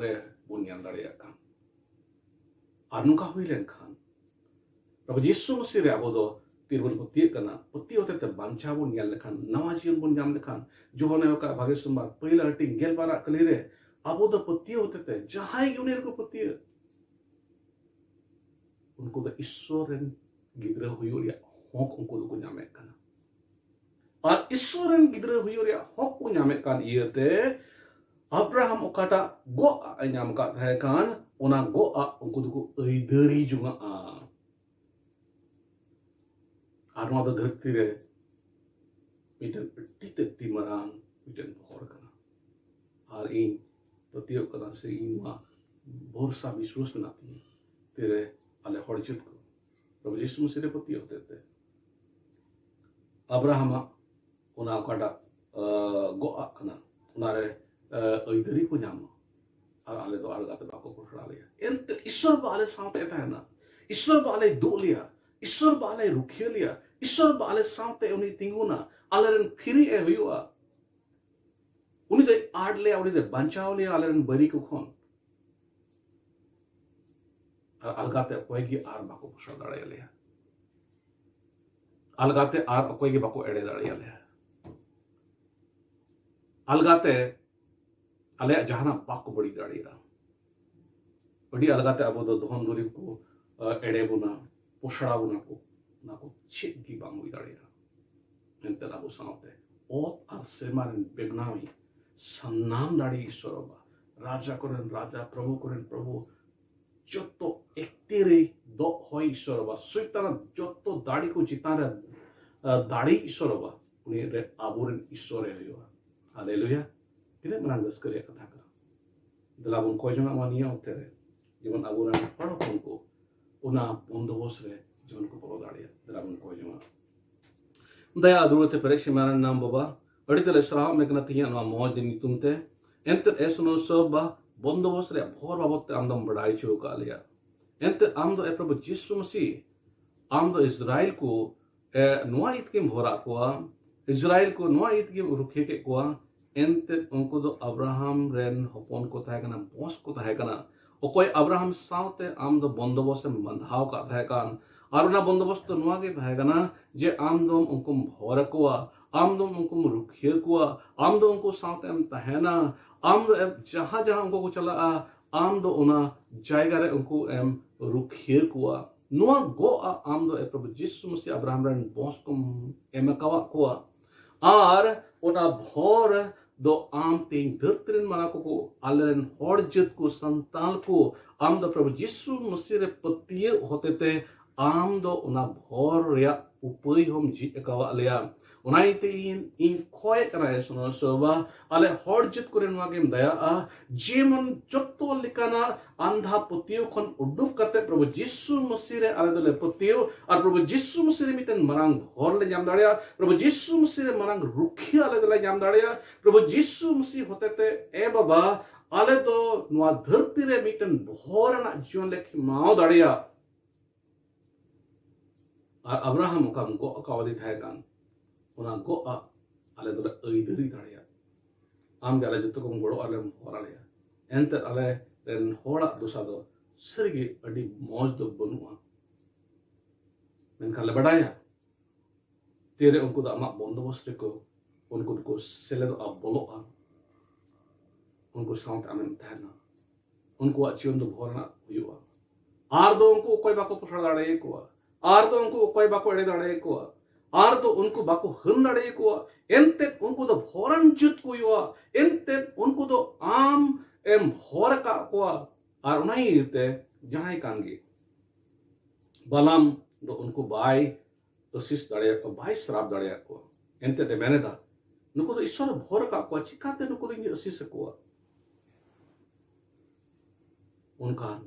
ᱨᱮ ᱵᱚᱱ ᱧᱮᱞ ᱫᱟᱲᱮᱭᱟᱜ ᱠᱟᱱ᱾ ᱟᱨ ᱱᱚᱝᱠᱟ ᱦᱩᱭ ᱞᱮᱱᱠᱷᱟᱱ, ᱯᱨᱚᱵᱷᱩ ᱡᱤᱥᱩ ᱢᱟᱹᱥᱤ ᱨᱮ ᱟᱵᱚ ᱫᱚ ᱛᱤᱨᱵᱚᱱ ᱯᱟᱹᱛᱭᱟᱹᱜ ᱠᱟᱱᱟ, ᱯᱟᱹᱛᱭᱟᱹᱣ ᱦᱚᱛᱮ ᱛᱮ ᱵᱟᱧᱪᱟᱣ ᱵᱚᱱ ᱧᱟᱢ ᱞᱮᱠᱷᱟᱱ, ᱱᱟᱣᱟ ᱡᱤᱭᱚᱱ ᱵᱚᱱ ᱧᱟᱢ ᱞᱮᱠᱷᱟᱱ, ᱡᱚᱦᱚᱱ ᱮ ᱚᱠᱟ ᱵᱷᱟᱜᱮ ᱥᱳᱢᱵᱟᱨ ᱯᱟᱹᱭᱞᱟᱹ ᱦᱟᱹᱴᱤᱧ ᱜᱮᱞ ᱵᱟᱨ ᱟᱜ ᱠᱟᱹᱞᱤ ᱨᱮ ᱟᱵᱚ ᱫᱚ ᱯᱟᱹᱛᱭᱟᱹᱣ ᱦᱚᱛᱮ ᱛᱮ ᱡᱟᱦᱟᱸᱭ ᱜᱮ ᱩᱱᱤ ᱨᱮᱠᱚ ᱯᱟᱹᱛᱭᱟᱹᱜ, ᱩᱱᱠᱩ ᱫᱚ ᱤᱥᱥᱚᱨ ᱨᱮᱱ ᱜᱤᱫᱽᱨᱟᱹ ᱦᱩᱭᱩᱜ ᱨᱮᱭᱟᱜ ᱦᱚᱸᱠ ᱩᱱᱠᱩ ᱫᱚᱠᱚ ᱧᱟᱢᱮᱫ ᱠᱟᱱᱟ᱾ ᱟᱨ ᱤᱥᱥᱚᱨ ᱨᱮᱱ ᱜᱤᱫᱽᱨᱟᱹ ᱦᱩᱭᱩᱜ ᱨᱮᱭᱟᱜ ᱦᱚᱠ ᱠᱚ ᱧᱟᱢᱮᱫ ᱠᱟᱱ ᱤᱭᱟᱹᱛᱮ ᱟᱵᱨᱟᱦᱟᱢ ᱚᱠᱟᱴᱟᱜ ᱜᱚᱜ ᱟᱜ ᱮ ᱧᱟᱢ ᱟᱠᱟᱫ ᱛᱟᱦᱮᱸ ᱠᱟᱱ, ᱚᱱᱟ ᱜᱚᱜ ᱟᱜ ᱩᱱᱠᱩ ᱫᱚᱠᱚ ᱟᱹᱭᱫᱟᱹᱨᱤ ᱡᱚᱝᱟᱜᱼᱟ᱾ ᱟᱨ ᱱᱚᱣᱟ ᱫᱚ ᱫᱷᱟᱹᱨᱛᱤ ᱨᱮ ᱢᱤᱫᱴᱮᱱ ᱟᱹᱰᱤ ᱛᱮᱫ ᱟᱹᱰᱤ ᱢᱟᱨᱟᱝ ᱢᱤᱫᱴᱮᱱ ᱵᱚᱦᱚᱨ ᱠᱟᱱᱟ᱾ ᱟᱨ ᱤᱧ ᱯᱟᱹᱛᱭᱟᱹᱣ ᱠᱟᱱᱟ, ᱥᱮ ᱤᱧ ᱱᱚᱣᱟ ᱵᱷᱚᱨᱥᱟ ᱵᱤᱥᱣᱟᱥ ᱢᱮᱱᱟᱜ ᱛᱤᱧᱟᱹ, ᱛᱤᱨᱮ ᱟᱞᱮ ᱦᱚᱲ ᱡᱟᱹᱛ ᱠᱚ ᱯᱨᱚᱵᱷᱩ ᱡᱤᱥᱩ ᱢᱟᱹᱥᱤ ᱨᱮ ᱯᱟᱹᱛᱭᱟᱹᱣ ᱦᱚᱛᱮᱡ ᱛᱮ ᱟᱵᱨᱟᱦᱟᱢᱟᱜ ᱚᱱᱟ ᱚᱠᱟᱴᱟᱜ, ᱟᱸ, ᱜᱚᱜ ᱟᱜ ᱠᱟᱱᱟ, ᱚᱱᱟᱨᱮ, ᱟᱸ, ᱟᱹᱭᱫᱟᱹᱨᱤ ᱠᱚ ᱧᱟᱢᱟ᱾ ᱟᱨ ᱟᱞᱮ ᱫᱚ ᱟᱞᱜᱟ ᱛᱮ ᱵᱟᱠᱚ ᱯᱚᱥᱲᱟ ᱞᱮᱭᱟ᱾ ᱮᱱᱛᱮ ᱤᱥᱥᱚᱨ ᱵᱟ ᱟᱞᱮ ᱥᱟᱶᱛᱮ ᱛᱟᱦᱮᱱᱟ, ᱤᱥᱥᱚᱨ ᱵᱟ ᱟᱞᱮ ᱫᱩᱜ ᱞᱮᱭᱟ, ᱤᱥᱥᱚᱨ ᱵᱟ ᱟᱞᱮ ᱨᱩᱠᱷᱤᱭᱟᱹ ᱞᱮᱭᱟ, ᱤᱥᱥᱚᱨ ᱵᱟ ᱟᱞᱮ ᱥᱟᱶᱛᱮ ᱩᱱᱤ ᱛᱤᱸᱜᱩᱱᱟ, ᱟᱞᱮᱨᱮᱱ ᱯᱷᱤᱨᱤ ᱮ ᱦᱩᱭᱩᱜᱼᱟ᱾ ᱩᱱᱤ ᱫᱚᱭ ᱟᱲ ᱞᱮᱭᱟ, ᱩᱱᱤ ᱫᱚᱭ ᱵᱟᱧᱪᱟᱣ ᱞᱮᱭᱟ ᱟᱞᱮᱨᱮᱱ ᱵᱟᱹᱨᱤ ᱠᱚ ᱠᱷᱚᱱ᱾ ᱟᱨ ᱟᱞᱜᱟᱛᱮ ᱚᱠᱚᱭ ᱜᱮ ᱟᱨ ᱵᱟᱠᱚ ᱯᱚᱥᱲᱟ ᱫᱟᱲᱮᱭᱟᱞᱮᱭᱟ᱾ ᱟᱞᱜᱟᱛᱮ ᱟᱨ ᱚᱠᱚᱭ ᱜᱮ ᱵᱟᱠᱚ ᱮᱲᱮ ᱫᱟᱲᱮᱭᱟᱞᱮᱭᱟ᱾ ᱟᱞᱜᱟᱛᱮ ᱟᱞᱮᱭᱟᱜ ᱡᱟᱦᱟᱱᱟᱜ ᱵᱟᱠᱚ ᱵᱟᱹᱲᱤᱡ ᱫᱟᱲᱮᱭᱟᱜᱼᱟ᱾ ᱟᱹᱰᱤ ᱟᱞᱜᱟᱛᱮ ᱟᱵᱚ ᱫᱚ ᱫᱷᱚᱱ ᱫᱩᱨᱤᱵᱽ ᱠᱚ, ᱟ, ᱮᱲᱮ ᱵᱚᱱᱟ, ᱯᱚᱥᱲᱟ ᱵᱚᱱᱟ ᱠᱚ, ᱚᱱᱟ ᱠᱚ ᱪᱮᱫ ᱜᱮ ᱵᱟᱝ ᱦᱩᱭ ᱫᱟᱲᱮᱭᱟᱜᱼᱟ᱾ ᱮᱱᱛᱮ ᱟᱵᱚ ᱥᱟᱶᱛᱮ ᱚᱛ ᱟᱨ ᱥᱮᱨᱢᱟ ᱨᱮᱱ ᱵᱮᱱᱟᱣᱤᱡ ᱥᱟᱱᱟᱢ ᱫᱟᱲᱮ ᱤᱥᱥᱚᱨ ᱵᱟᱵᱟ, ᱨᱟᱡᱟ ᱠᱚᱨᱮᱱ ᱨᱟᱡᱟ, ᱯᱨᱚᱵᱷᱩ ᱠᱚᱨᱮᱱ ᱯᱨᱚᱵᱷᱩ, ᱡᱚᱛᱚ ᱮᱠᱛᱮᱨᱮ ᱫᱚᱜ ᱦᱚᱭ ᱤᱥᱥᱚᱨ ᱵᱟᱵᱟ, ᱥᱚᱭᱛᱟᱱᱟᱜ ᱡᱚᱛᱚ ᱫᱟᱲᱮ ᱠᱚ ᱪᱮᱛᱟᱱ ᱨᱮ, ᱟ, ᱫᱟᱲᱮ ᱤᱥᱥᱚᱨ ᱵᱟᱵᱟ, ᱩᱱᱤ ᱨᱮ ᱟᱵᱚᱨᱮᱱ ᱤᱥᱥᱚᱨᱮ ᱦᱩᱭᱩᱜᱼᱟ᱾ ᱦᱟᱞᱮᱞᱩᱭᱟ! ᱛᱤᱱᱟᱹᱜ ᱢᱟᱨᱟᱝ ᱨᱟᱹᱥᱠᱟᱹ ᱨᱮᱭᱟᱜ ᱠᱟᱛᱷᱟ ᱠᱟᱱᱟ᱾ ᱫᱮᱞᱟ ᱵᱚᱱ ᱠᱚᱭ ᱡᱚᱝᱟᱜ ᱢᱟ ᱱᱤᱭᱟᱹ ᱚᱠᱛᱮ ᱨᱮ, ᱡᱮᱢᱚᱱ ᱟᱵᱚᱨᱮᱱ ᱦᱚᱲ ᱦᱚᱯᱚᱱ ᱠᱚ ᱚᱱᱟ ᱵᱚᱱᱫᱚᱵᱚᱥ ᱨᱮ ᱡᱮᱢᱚᱱ ᱠᱚ ᱵᱚᱞᱚ ᱫᱟᱲᱮᱭᱟᱜ᱾ ᱫᱮᱞᱟ ᱵᱚᱱ ᱠᱚᱭ ᱡᱚᱝᱟ᱾ ᱫᱟᱭᱟ ᱟᱨ ᱫᱩᱞᱟᱹᱲ ᱛᱮ ᱯᱮᱨᱮᱡ ᱥᱮᱢᱟ ᱨᱮᱱ ᱱᱟᱢ ᱵᱟᱵᱟ, ᱟᱹᱰᱤ ᱛᱮᱞᱮ ᱥᱟᱨᱦᱟᱣ ᱢᱮ ᱠᱟᱱᱟ ᱛᱮᱦᱮᱧᱟᱜ ᱱᱚᱣᱟ ᱢᱚᱡᱽ ᱫᱤᱱ ᱧᱩᱛᱩᱢ ᱛᱮ᱾ ᱮᱱᱛᱮᱫ ᱮ ᱥᱩᱱᱩ ᱥᱚᱵ ᱵᱟ, ᱵᱚᱱᱫᱚᱵᱚᱥ ᱨᱮᱭᱟᱜ ᱵᱷᱚᱨ ᱵᱟᱵᱚᱫ ᱛᱮ ᱟᱢ ᱫᱚᱢ ᱵᱟᱲᱟᱭ ᱦᱚᱪᱚ ᱟᱠᱟᱫ ᱞᱮᱭᱟ᱾ ᱮᱱᱛᱮᱫ ᱟᱢ ᱫᱚ ᱮ ᱯᱨᱚᱵᱷᱩ ᱡᱤᱥᱩ ᱢᱟᱹᱥᱤ, ᱟᱢ ᱫᱚ ᱤᱥᱨᱟᱭᱮᱞ ᱠᱚ, ᱮ, ᱱᱚᱣᱟ ᱤᱭᱟᱹ ᱛᱮᱜᱮᱢ ᱵᱷᱚᱨᱟᱜ ᱠᱚᱣᱟ, ᱤᱥᱨᱟᱭᱮᱞ ᱠᱚ ᱱᱚᱣᱟ ᱤᱭᱟᱹ ᱛᱮᱜᱮᱢ ᱨᱩᱠᱷᱤᱭᱟᱹ ᱠᱮᱫ ᱠᱚᱣᱟ᱾ ᱮᱱᱛᱮᱫ ᱩᱱᱠᱩ ᱫᱚ ᱟᱵᱨᱟᱦᱟᱢ ᱨᱮᱱ ᱦᱚᱯᱚᱱ ᱠᱚ ᱛᱟᱦᱮᱸ ᱠᱟᱱᱟ, ᱵᱚᱸᱥ ᱠᱚ ᱛᱟᱦᱮᱸ ᱠᱟᱱᱟ᱾ ᱚᱠᱚᱭ ᱟᱵᱨᱟᱦᱟᱢ ᱥᱟᱶᱛᱮ ᱟᱢ ᱫᱚ ᱵᱚᱱᱫᱚᱵᱚᱥ ᱮᱢ ᱵᱟᱸᱫᱷᱟᱣ ᱟᱠᱟᱫ ᱛᱟᱦᱮᱸ ᱠᱟᱱ, ᱟᱨ ᱚᱱᱟ ᱵᱚᱱᱫᱚᱵᱚᱥ ᱫᱚ ᱱᱚᱣᱟ ᱜᱮ ᱛᱟᱦᱮᱸ ᱠᱟᱱᱟ ᱡᱮ ᱟᱢ ᱫᱚᱢ ᱩᱱᱠᱩᱢ ᱵᱷᱚᱨ ᱟᱠᱚᱣᱟ, ᱟᱢ ᱫᱚᱢ ᱩᱱᱠᱩᱢ ᱨᱩᱠᱷᱤᱭᱟᱹ ᱠᱚᱣᱟ, ᱟᱢ ᱫᱚ ᱩᱱᱠᱩ ᱥᱟᱶᱛᱮᱢ ᱛᱟᱦᱮᱱᱟ, ᱟᱢ ᱫᱚ ᱮᱢ-, ᱡᱟᱦᱟᱸ ᱡᱟᱦᱟᱸ ᱩᱱᱠᱩ ᱠᱚ ᱪᱟᱞᱟᱜᱼᱟ, ᱟᱢ ᱫᱚ ᱚᱱᱟ ᱡᱟᱭᱜᱟ ᱨᱮ ᱩᱱᱠᱩ ᱮᱢ ᱨᱩᱠᱷᱤᱭᱟᱹ ᱠᱚᱣᱟ᱾ ᱱᱚᱣᱟ ᱜᱚᱜ ᱟᱜ ᱟᱢ ᱫᱚ ᱮ ᱯᱨᱚᱵᱷᱩ ᱡᱤᱥᱩ ᱢᱟᱹᱥᱤ ᱟᱵᱨᱟᱦᱟᱢ ᱨᱮᱱ ᱵᱚᱸᱥ ᱠᱚᱢ ᱮᱢ ᱟᱠᱟᱣᱟᱫ ᱠᱚᱣᱟ᱾ ᱟᱨ ᱚᱱᱟ ᱵᱷᱚᱨ ᱫᱚ ᱟᱢ ᱛᱮᱦᱮᱧ ᱫᱷᱟᱹᱨᱛᱤ ᱨᱮᱱ ᱢᱟᱱᱣᱟ ᱠᱚ, ᱟᱞᱮᱨᱮᱱ ᱦᱚᱲ ᱡᱟᱹᱛ ᱠᱚ, ᱥᱟᱱᱛᱟᱲ ᱠᱚ, ᱟᱢ ᱫᱚ ᱯᱨᱚᱵᱷᱩ ᱡᱤᱥᱩ ᱢᱟᱹᱥᱤ ᱨᱮ ᱯᱟᱹᱛᱭᱟᱹᱣ ᱦᱚᱛᱮᱛᱮ ᱟᱢ ᱫᱚ ᱚᱱᱟ ᱵᱷᱚᱨ ᱨᱮᱭᱟᱜ ᱩᱯᱟᱹᱭ ᱦᱚᱸᱢ ᱡᱷᱤᱡ ᱟᱠᱟᱣᱟᱫ ᱞᱮᱭᱟ᱾ ᱚᱱᱟ ᱤᱭᱟᱹᱛᱮ ᱤᱧ, ᱤᱧ ᱠᱷᱚᱭᱮᱫ ᱠᱟᱱᱟ, ᱤᱥᱚᱨ ᱥᱚᱵᱟ, ᱟᱞᱮ ᱦᱚᱲ ᱡᱟᱹᱛ ᱠᱚᱨᱮ ᱱᱚᱣᱟ ᱜᱮᱢ ᱫᱟᱭᱟᱜᱼᱟ, ᱡᱮᱢᱚᱱ ᱡᱚᱛᱚ ᱞᱮᱠᱟᱱᱟᱜ ᱟᱱᱫᱷᱟ ᱯᱟᱹᱛᱭᱟᱹᱣ ᱠᱷᱚᱱ ᱩᱰᱩᱠ ᱠᱟᱛᱮ ᱯᱨᱚᱵᱷᱩ ᱡᱤᱥᱩ ᱢᱟᱹᱥᱤ ᱨᱮ ᱟᱞᱮ ᱫᱚᱞᱮ ᱯᱟᱹᱛᱭᱟᱹᱣ ᱟᱨ ᱯᱨᱚᱵᱷᱩ ᱡᱤᱥᱩ ᱢᱟᱹᱥᱤ ᱨᱮ ᱢᱤᱫᱴᱮᱱ ᱢᱟᱨᱟᱝ ᱵᱷᱚᱨ ᱞᱮ ᱧᱟᱢ ᱫᱟᱲᱮᱭᱟᱜᱼᱟ᱾ ᱯᱨᱚᱵᱷᱩ ᱡᱤᱥᱩ ᱢᱟᱹᱥᱤ ᱨᱮ ᱢᱟᱨᱟᱝ ᱨᱩᱠᱷᱤᱭᱟᱹ ᱟᱞᱮ ᱫᱚᱞᱮ ᱧᱟᱢ ᱫᱟᱲᱮᱭᱟᱜᱼᱟ᱾ ᱯᱨᱚᱵᱷᱩ ᱡᱤᱥᱩ ᱢᱟᱹᱥᱤ ᱦᱚᱛᱮᱛᱮ, ᱮ ᱵᱟᱵᱟ, ᱟᱞᱮ ᱫᱚ ᱱᱚᱣᱟ ᱫᱷᱟᱹᱨᱛᱤ ᱨᱮ ᱢᱤᱫᱴᱮᱱ ᱵᱷᱚᱨ ᱨᱮᱱᱟᱜ ᱡᱤᱭᱚᱱ ᱞᱮ ᱠᱷᱮᱢᱟᱣ ᱫᱟᱲᱮᱭᱟᱜᱼᱟ᱾ ᱟᱨ ᱟᱵᱨᱟᱦᱟᱢ ᱚᱠᱟᱢ ᱜᱚᱜ ᱟᱠᱟᱣᱟᱫᱮ ᱛᱟᱦᱮᱸ ᱠᱟᱱ, ᱚᱱᱟ ᱜᱚᱜ ᱟᱜ ᱟᱞᱮ ᱫᱚᱞᱮ ᱟᱹᱭᱫᱟᱹᱨᱤ ᱫᱟᱲᱮᱭᱟᱜ᱾ ᱟᱢ ᱜᱮ ᱟᱞᱮ ᱡᱚᱛᱚ ᱠᱚᱢ ᱜᱚᱲᱚ ᱟᱞᱮᱢ ᱦᱚᱨ ᱟᱞᱮᱭᱟ᱾ ᱮᱱᱛᱮ ᱟᱞᱮ ᱨᱮᱱ ᱦᱚᱲᱟᱜ ᱫᱚᱥᱟ ᱫᱚ ᱥᱟᱹᱨᱤᱜᱮ ᱟᱹᱰᱤ ᱢᱚᱡᱽ ᱫᱚ ᱵᱟᱹᱱᱩᱜᱼᱟ, ᱢᱮᱱᱠᱷᱟᱱ ᱞᱮ ᱵᱟᱰᱟᱭᱟ ᱛᱤᱨᱮ ᱩᱱᱠᱩ ᱫᱚ ᱟᱢᱟᱜ ᱵᱚᱱᱫᱚᱵᱚᱥ ᱨᱮᱠᱚ, ᱩᱱᱠᱩ ᱫᱚᱠᱚ ᱥᱮᱞᱮᱫᱚᱜᱼᱟ, ᱵᱚᱞᱚᱜᱼᱟ, ᱩᱱᱠᱩ ᱥᱟᱶᱛᱮ ᱟᱢᱮᱢ ᱛᱟᱦᱮᱱᱟ, ᱩᱱᱠᱩᱣᱟᱜ ᱡᱤᱭᱚᱱ ᱫᱚ ᱵᱷᱚᱨ ᱨᱮᱱᱟᱜ ᱦᱩᱭᱩᱜᱼᱟ᱾ ᱟᱨ ᱫᱚ ᱩᱱᱠᱩ ᱚᱠᱚᱭ ᱵᱟᱠᱚ ᱯᱚᱥᱲᱟ ᱫᱟᱲᱮᱭᱟᱠᱚᱣᱟ, ᱟᱨ ᱫᱚ ᱩᱱᱠᱩ ᱚᱠᱚᱭ ᱵᱟᱠᱚ ᱮᱲᱮ ᱫᱟᱲᱮᱭᱟᱠᱚᱣᱟ, ᱟᱨ ᱫᱚ ᱩᱱᱠᱩ ᱵᱟᱠᱚ ᱦᱟᱹᱱ ᱫᱟᱲᱮᱭᱟᱠᱚᱣᱟ᱾ ᱮᱱᱛᱮᱫ ᱩᱱᱠᱩ ᱫᱚ ᱵᱷᱚᱨᱟᱱ ᱡᱟᱹᱛ ᱠᱚ ᱦᱩᱭᱩᱜᱼᱟ᱾ ᱮᱱᱛᱮᱫ ᱩᱱᱠᱩ ᱫᱚ ᱟᱢ ᱮᱢ ᱵᱷᱚᱨ ᱟᱠᱟᱫ ᱠᱚᱣᱟ᱾ ᱟᱨ ᱚᱱᱟ ᱤᱭᱟᱹᱛᱮ ᱡᱟᱦᱟᱸᱭ ᱠᱟᱱ ᱜᱮ, ᱵᱟᱞᱟᱢ ᱫᱚ ᱩᱱᱠᱩ ᱵᱟᱭ ᱟᱹᱥᱤᱥ ᱫᱟᱲᱮᱭᱟᱠᱚᱣᱟ, ᱵᱟᱭ ᱥᱨᱟᱯ ᱫᱟᱲᱮᱭᱟᱠᱚᱣᱟ᱾ ᱮᱱᱛᱮᱫ ᱮ ᱢᱮᱱ ᱮᱫᱟ, ᱱᱩᱠᱩ ᱫᱚ ᱤᱥᱥᱚᱨ ᱮ ᱵᱷᱚᱨ ᱟᱠᱟᱫ ᱠᱚᱣᱟ, ᱪᱤᱠᱟᱛᱮ ᱱᱩᱠᱩ ᱫᱚ ᱤᱧ ᱟᱹᱥᱤᱥ ᱟᱠᱚᱣᱟ? ᱚᱱᱠᱟᱱ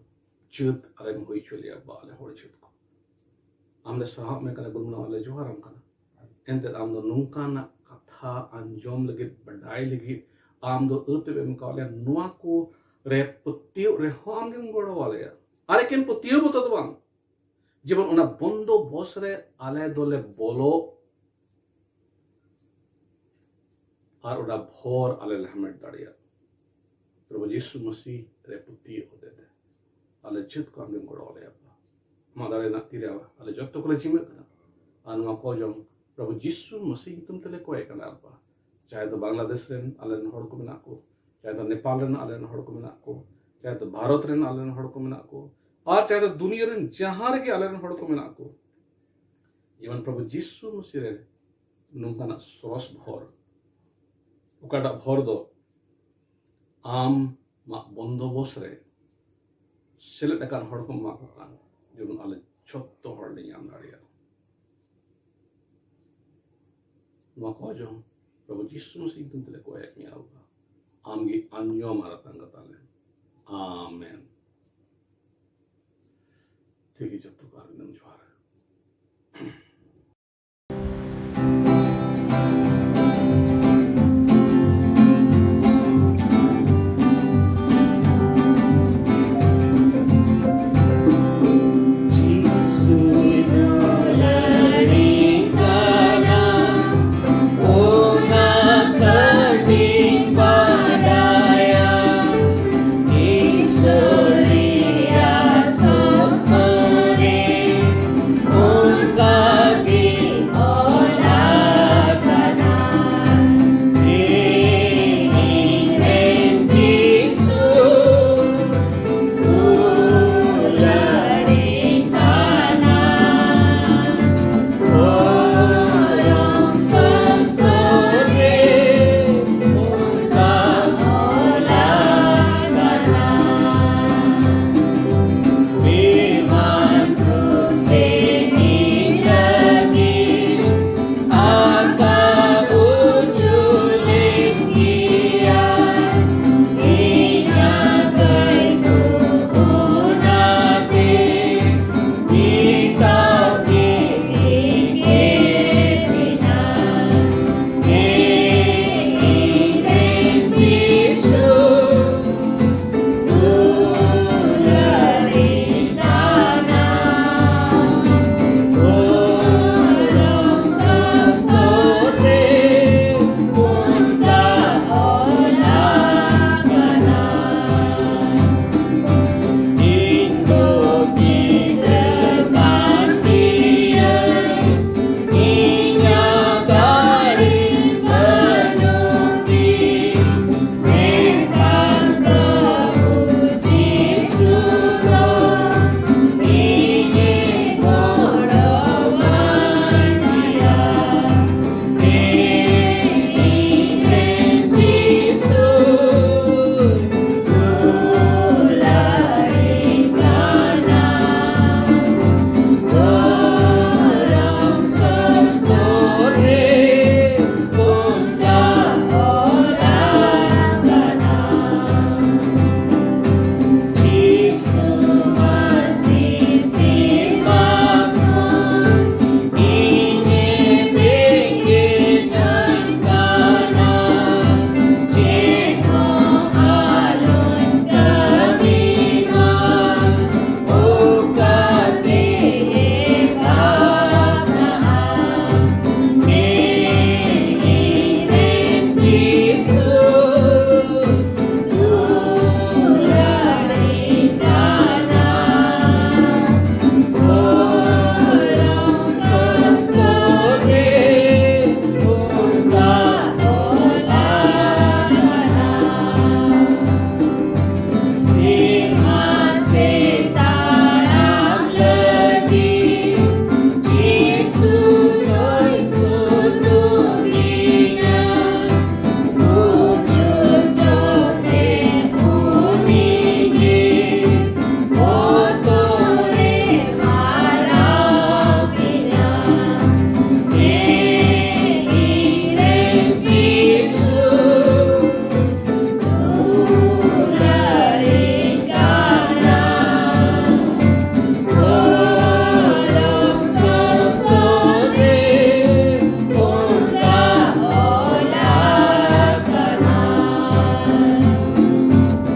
ᱡᱟᱹᱛ ᱟᱞᱮᱢ ᱦᱩᱭ ᱦᱚᱪᱚ ᱞᱮᱭᱟ, ᱵᱟ, ᱟᱞᱮ ᱦᱚᱲ ᱡᱟᱹᱛ ᱠᱚ᱾ ᱟᱢ ᱞᱮ ᱥᱟᱨᱦᱟᱣ ᱢᱮ ᱠᱟᱱᱟ, ᱜᱩᱱᱢᱟᱱᱟᱣ ᱞᱮ ᱡᱚᱦᱟᱨᱟᱢ ᱠᱟᱱᱟ᱾ ᱮᱱᱛᱮᱫ ᱟᱢ ᱫᱚ ᱱᱚᱝᱠᱟᱱᱟᱜ ᱠᱟᱛᱷᱟ ᱟᱸᱡᱚᱢ ᱞᱟᱹᱜᱤᱫ, ᱵᱟᱰᱟᱭ ᱞᱟᱹᱜᱤᱫ ᱟᱢ ᱫᱚ ᱟᱹᱛ ᱮᱢ ᱮᱢ ᱠᱟᱣᱟᱫ ᱞᱮᱭᱟ᱾ ᱱᱚᱣᱟ ᱠᱚ ᱨᱮ ᱯᱟᱹᱛᱭᱟᱹᱣ ᱨᱮᱦᱚᱸ ᱟᱢ ᱜᱮᱢ ᱜᱚᱲᱚ ᱟᱞᱮᱭᱟ᱾ ᱟᱨ ᱮᱠᱮᱱ ᱯᱟᱹᱛᱭᱟᱹᱣ ᱢᱚᱛᱚ ᱫᱚ ᱵᱟᱝ, ᱡᱮᱢᱚᱱ ᱚᱱᱟ ᱵᱚᱱᱫᱚᱵᱚᱥ ᱨᱮ ᱟᱞᱮ ᱫᱚᱞᱮ ᱵᱚᱞᱚᱜ ᱟᱨ ᱚᱱᱟ ᱵᱷᱚᱨ ᱟᱞᱮ ᱞᱮ ᱦᱟᱢᱮᱴ ᱫᱟᱲᱮᱭᱟᱜ᱾ ᱯᱨᱚᱵᱷᱩ ᱡᱤᱥᱩ ᱢᱟᱹᱥᱤ ᱨᱮ ᱯᱟᱹᱛᱭᱟᱹᱣ ᱦᱚᱛᱮᱛᱮ ᱟᱞᱮ ᱡᱟᱹᱛ ᱠᱚ ᱟᱢ ᱜᱮᱢ ᱜᱚᱲᱚ ᱟᱞᱮᱭᱟ᱾ ᱟᱢᱟᱜ ᱫᱟᱲᱮ ᱨᱮᱱᱟᱜ ᱛᱤᱨᱮ ᱟᱞᱮ ᱡᱚᱛᱚ ᱠᱚᱞᱮ ᱡᱤᱢᱟᱹᱜ ᱠᱟᱱᱟ᱾ ᱟᱨ ᱱᱚᱣᱟ ᱠᱚ ᱡᱚᱢ ᱯᱨᱚᱵᱷᱩ ᱡᱤᱥᱩ ᱢᱟᱹᱥᱤ ᱧᱩᱛᱩᱢ ᱛᱮᱞᱮ ᱠᱚᱭ ᱠᱟᱱᱟ, ᱟᱵᱵᱟ᱾ ᱪᱟᱦᱮ ᱫᱚ ᱵᱟᱝᱞᱟᱫᱮᱥ ᱨᱮᱱ ᱟᱞᱮ ᱨᱮᱱ ᱦᱚᱲ ᱠᱚ ᱢᱮᱱᱟᱜ ᱠᱚ, ᱪᱟᱦᱮ ᱫᱚ ᱱᱮᱯᱟᱞ ᱨᱮᱱ ᱟᱞᱮ ᱨᱮᱱ ᱦᱚᱲ ᱠᱚ ᱢᱮᱱᱟᱜ ᱠᱚ, ᱪᱟᱦᱮ ᱫᱚ ᱵᱷᱟᱨᱚᱛ ᱨᱮᱱ ᱟᱞᱮ ᱨᱮᱱ ᱦᱚᱲ ᱠᱚ ᱢᱮᱱᱟᱜ ᱠᱚ, ᱟᱨ ᱪᱟᱦᱮ ᱫᱚ ᱫᱩᱱᱤᱭᱟᱹ ᱨᱮᱱ ᱡᱟᱦᱟᱸ ᱨᱮᱜᱮ ᱟᱞᱮ ᱨᱮᱱ ᱦᱚᱲ ᱠᱚ ᱢᱮᱱᱟᱜ ᱠᱚ, ᱡᱮᱢᱚᱱ ᱯᱨᱚᱵᱷᱩ ᱡᱤᱥᱩ ᱢᱟᱹᱥᱤ ᱨᱮ ᱱᱚᱝᱠᱟᱱᱟᱜ ᱥᱚᱨᱚᱥ ᱵᱷᱚᱨ, ᱚᱠᱟᱴᱟᱜ ᱵᱷᱚᱨ ᱫᱚ ᱟᱢᱟᱜ ᱵᱚᱱᱫᱚᱵᱚᱥ ᱨᱮ ᱥᱮᱞᱮᱫ ᱟᱠᱟᱱ ᱦᱚᱲ ᱠᱚ ᱮᱢᱟ ᱠᱚ ᱠᱟᱱ, ᱡᱮᱢᱚᱱ ᱟᱞᱮ ᱡᱷᱚᱛᱚ ᱦᱚᱲ ᱞᱮ ᱧᱟᱢ ᱫᱟᱲᱮᱭᱟᱜ᱾ ᱱᱚᱣᱟ ᱠᱚ ᱡᱚᱢ ᱯᱨᱚᱵᱷᱩ ᱡᱤᱥᱩ ᱢᱟᱥᱤ ᱧᱩᱛᱩᱢ ᱛᱮᱞᱮ ᱠᱚᱭᱮᱫ ᱢᱮᱭᱟ ᱵᱟᱵᱟ, ᱟᱢᱜᱮ ᱟᱸᱡᱚᱢ ᱟᱨ ᱟᱛᱟᱝ ᱠᱟᱛᱟ ᱞᱮᱢ᱾ ᱟᱢ